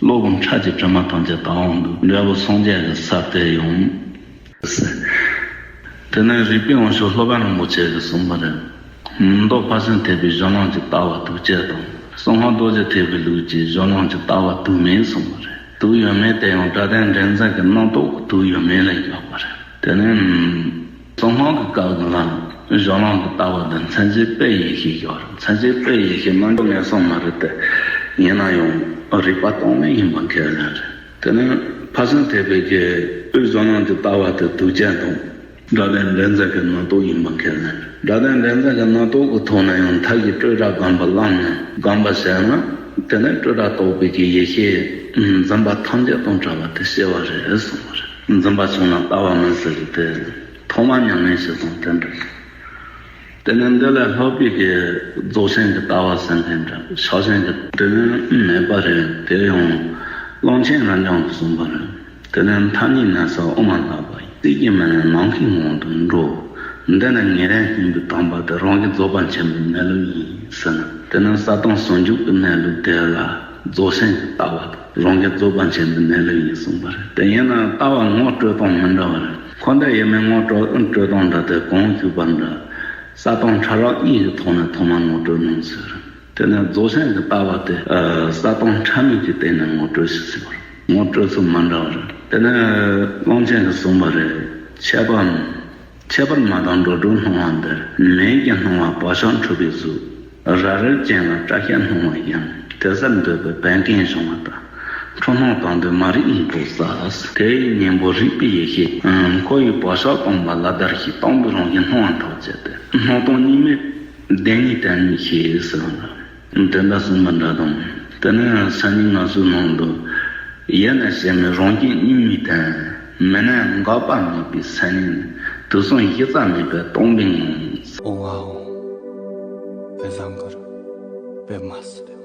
གློ་བུར་ཁྲག་གི་དྲི་མ་ཐམས་ཅད་དག་འོང་དུས། འབྲས་བུ་སངས་རྒྱས་ཀྱི་ས་དེ་ཡང་། དེ་ནས་རིག་པའི་དབང་ཕྱུག་སློབ་དཔོན་རིན་པོ་ཆེ་གིས་གསུངས་པ་རེད། མདོ་ཕར་ཕྱིན་ཐེག་པའི་གཞུང་ལམ་གྱི་ལྟ་བ་དུག་ཅན་དང་། གསང་སྔགས་རྡོ་རྗེ་ཐེག་པའི་ལུགས་ཀྱི་གཞུང་ལམ་གྱི་ལྟ་བ་དུག་མེད་གསུངས་པ་རེད། དུག་ཡོད་མེད་དེ་ཡང་སྒྲ་དོན་འདྲེན་མཛད་ཀྱི་རྣམ་རྟོག་གི་དུག་ཡོད་མེད་ལ་བཞག་པ་རེད། དེ་ནས་གསང་སྔགས་ཀྱི་སྐབས་ལ་གཞུང་ལམ་གྱི་ལྟ་བ་དེ་མཚན་གཞི་དཔེ་ཡེ་ཤེས་བཞག་རེད། མཚན་གཞི་དཔེ་ཡེ་ཤེས་རྣམ་འགྱུར་ངན་སོང་མ་རེད་དེ། ཡིན་ན་ཡང་རིག་པ་སྟོང་མེད་ཡིན་པ་ཁས་ལེན་རེད། དེ་ནས་ཕར་ཕྱིན་ཐེག་པའི་གི་དབུས་གཞུང་ལམ་གྱི་ལྟ་བ་དེ་དུག་ཅན་དང་། སྒྲ་དོན་འདྲེན་མཛད་ཀྱི་རྣམ་རྟོག་ཡིན་པ་ཁས་ལེན། སྒྲ་དོན་འདྲེན་མཛད་ཀྱི་རྣམ་རྟོག་གི་ཐོག་ནས་ཡང་མཐའ་ཡས་སྤྲོས་བྲལ་སྒོམ་པ་བླངས་ནས་སྒོམ་པ་བྱས་ན། དེ་ནས་སྤྲོས་བྲལ་རྟོགས་པའི་གི་ཡེ་ཤེས་འཛིན་པ་ཐམས་ཅད་དང་བྲལ་བ་དེ་ཤེས་པ་རེད་གསུངས་པ་རེད། འཛིན་པ་བྱུང་ན་ལྟ་བ་མིན་ཟེར་གྱི་དེ་ཐོག་མ་ཉམས་ལེན་བྱེད་སྟངས་དེ་འདྲ་རེད། དེ་ནས་འདི་ལས་ལྷག་པའི་གི་རྫོགས་ཆེན་གྱི་ལྟ་བ་ཟེར་མཁན་འདྲ། ཕྱག་ཆེན་གྱི་དེ་ནི་མེད་པ་རེད། དེ་ཡང་ཀློང་ཆེན་རབ་འབྱམས་ཀྱིས་གསུངས་པ་རེད། དེ་ནི་མཐའ་གཉིས་ནས་སུ་དབུ་མ་ལྷག་པ་ཡིན། རྩིས་ཀྱི་མེ་ནི་ནམ་མཁའི་ངང་དུ་འགྲོ། འདི་ནི་ཉེ་རིང་སྙིང་པོའི་དམ་པ་སྟེ། རང་གཞི་རྫོགས་པ་ཆེན་པོའི་གནས་ལུགས་ཡིན་ཟེར་ན། དེ་ནི་གསལ་སྟོང་ཟུང་འཇུག་གི་གནས་ལུགས་དེ་ལ་རྫོགས་ཆེན་གྱི་ལྟ་བ་དང་། རང་གཞི་རྫོགས་པ་ཆེན་པོའི་གནས་ལུགས་ཡིན་གསུངས་པ་རེད། དེ་ཡིན་ན་ལྟ་བ་ངོ་སྤྲོད་སྟངས་མི་འདྲ་བ་རེད། འཁོར་འདས་དབྱེར་མེད་ངོ་སྤྲོད་སྤྲོད་སྟངས་འདྲ་དེ་གོང་ཞུས་པ་འདྲ། གསལ་སྟོང་ཕྲ་རགས་གཉིས་ཀྱི་ཐོག་ནས་ཐོག་མར་ངོ་སྤྲོད་གནང་ཟེར། དེ་ནས་རྫོགས་ཆེན་གྱི་ལྟ་བ་དེ་ཨ་གསལ་སྟོང་ཕྲ་མོའི་གི་སྟེང་ནས་ངོ་སྤྲོད་ཞིག་ཟེར་བ་རེད། ངོ་སྤྲོད་ཚུལ་མི་འདྲ་བ་རེད། དེ་ནས་ཀློང་ཆེན་གྱིས་གསུངས་པ་རེད། ཁྱད་པར། ཁྱད་པར་མ་དང་འགྲོ་དྲུག་སྣང་བ་འདིར། མིང་གི་སྣང་བ་བག་ཆགས་འཁྲུལ་པའི་གཟུགས། རབ་རིབ་ཅན་ལ་སྐྲ་ཤད་སྣང་བ་ཡིན། དེ་སར་འདོད་པའི་བད་ཀན་གཞོམ་པ་ལྟར། འཁྲུལ་སྣང་དང་དུ་མ་རིག་གཉེན་པོ་བསལ། དེ་ཡི་གཉེན་པོ་རིག་པའི་ཡེ་ཤེས། འཁོར་བའི་བག་ཆགས་སྟོང་པ་ལ་བདར་ཞིང་སྟོང་པའི་རང་བཞིན་སྣང་བ་ཐོབ་བྱེད་དེ། སྣང་སྟོང་གཉིས་མེད་བདེན་གཉིས་དོན་གཉིས་ཤེས་ཟེར་བ་འདྲ། དེ་འདྲ་གསུངས་པ་འདྲ་དང་། དེ་ནས་སང་ཉིན་ང་ཚོའི་ནང་དུ། ཡེ་ནས་གཞན་མེད་རང་བཞིན་གཉིས་མེད་དོན། མི་གནས་འགག་པ་མེད་པའི་སེམས་ཉིད། དུས་གསུམ་གཞི་རྩ་མེད་པའི་སྟོང་པའི་ངང་། ཨོ་ཨ་ཨོ། བེ་ཟང་གར། བེ་མ་སི།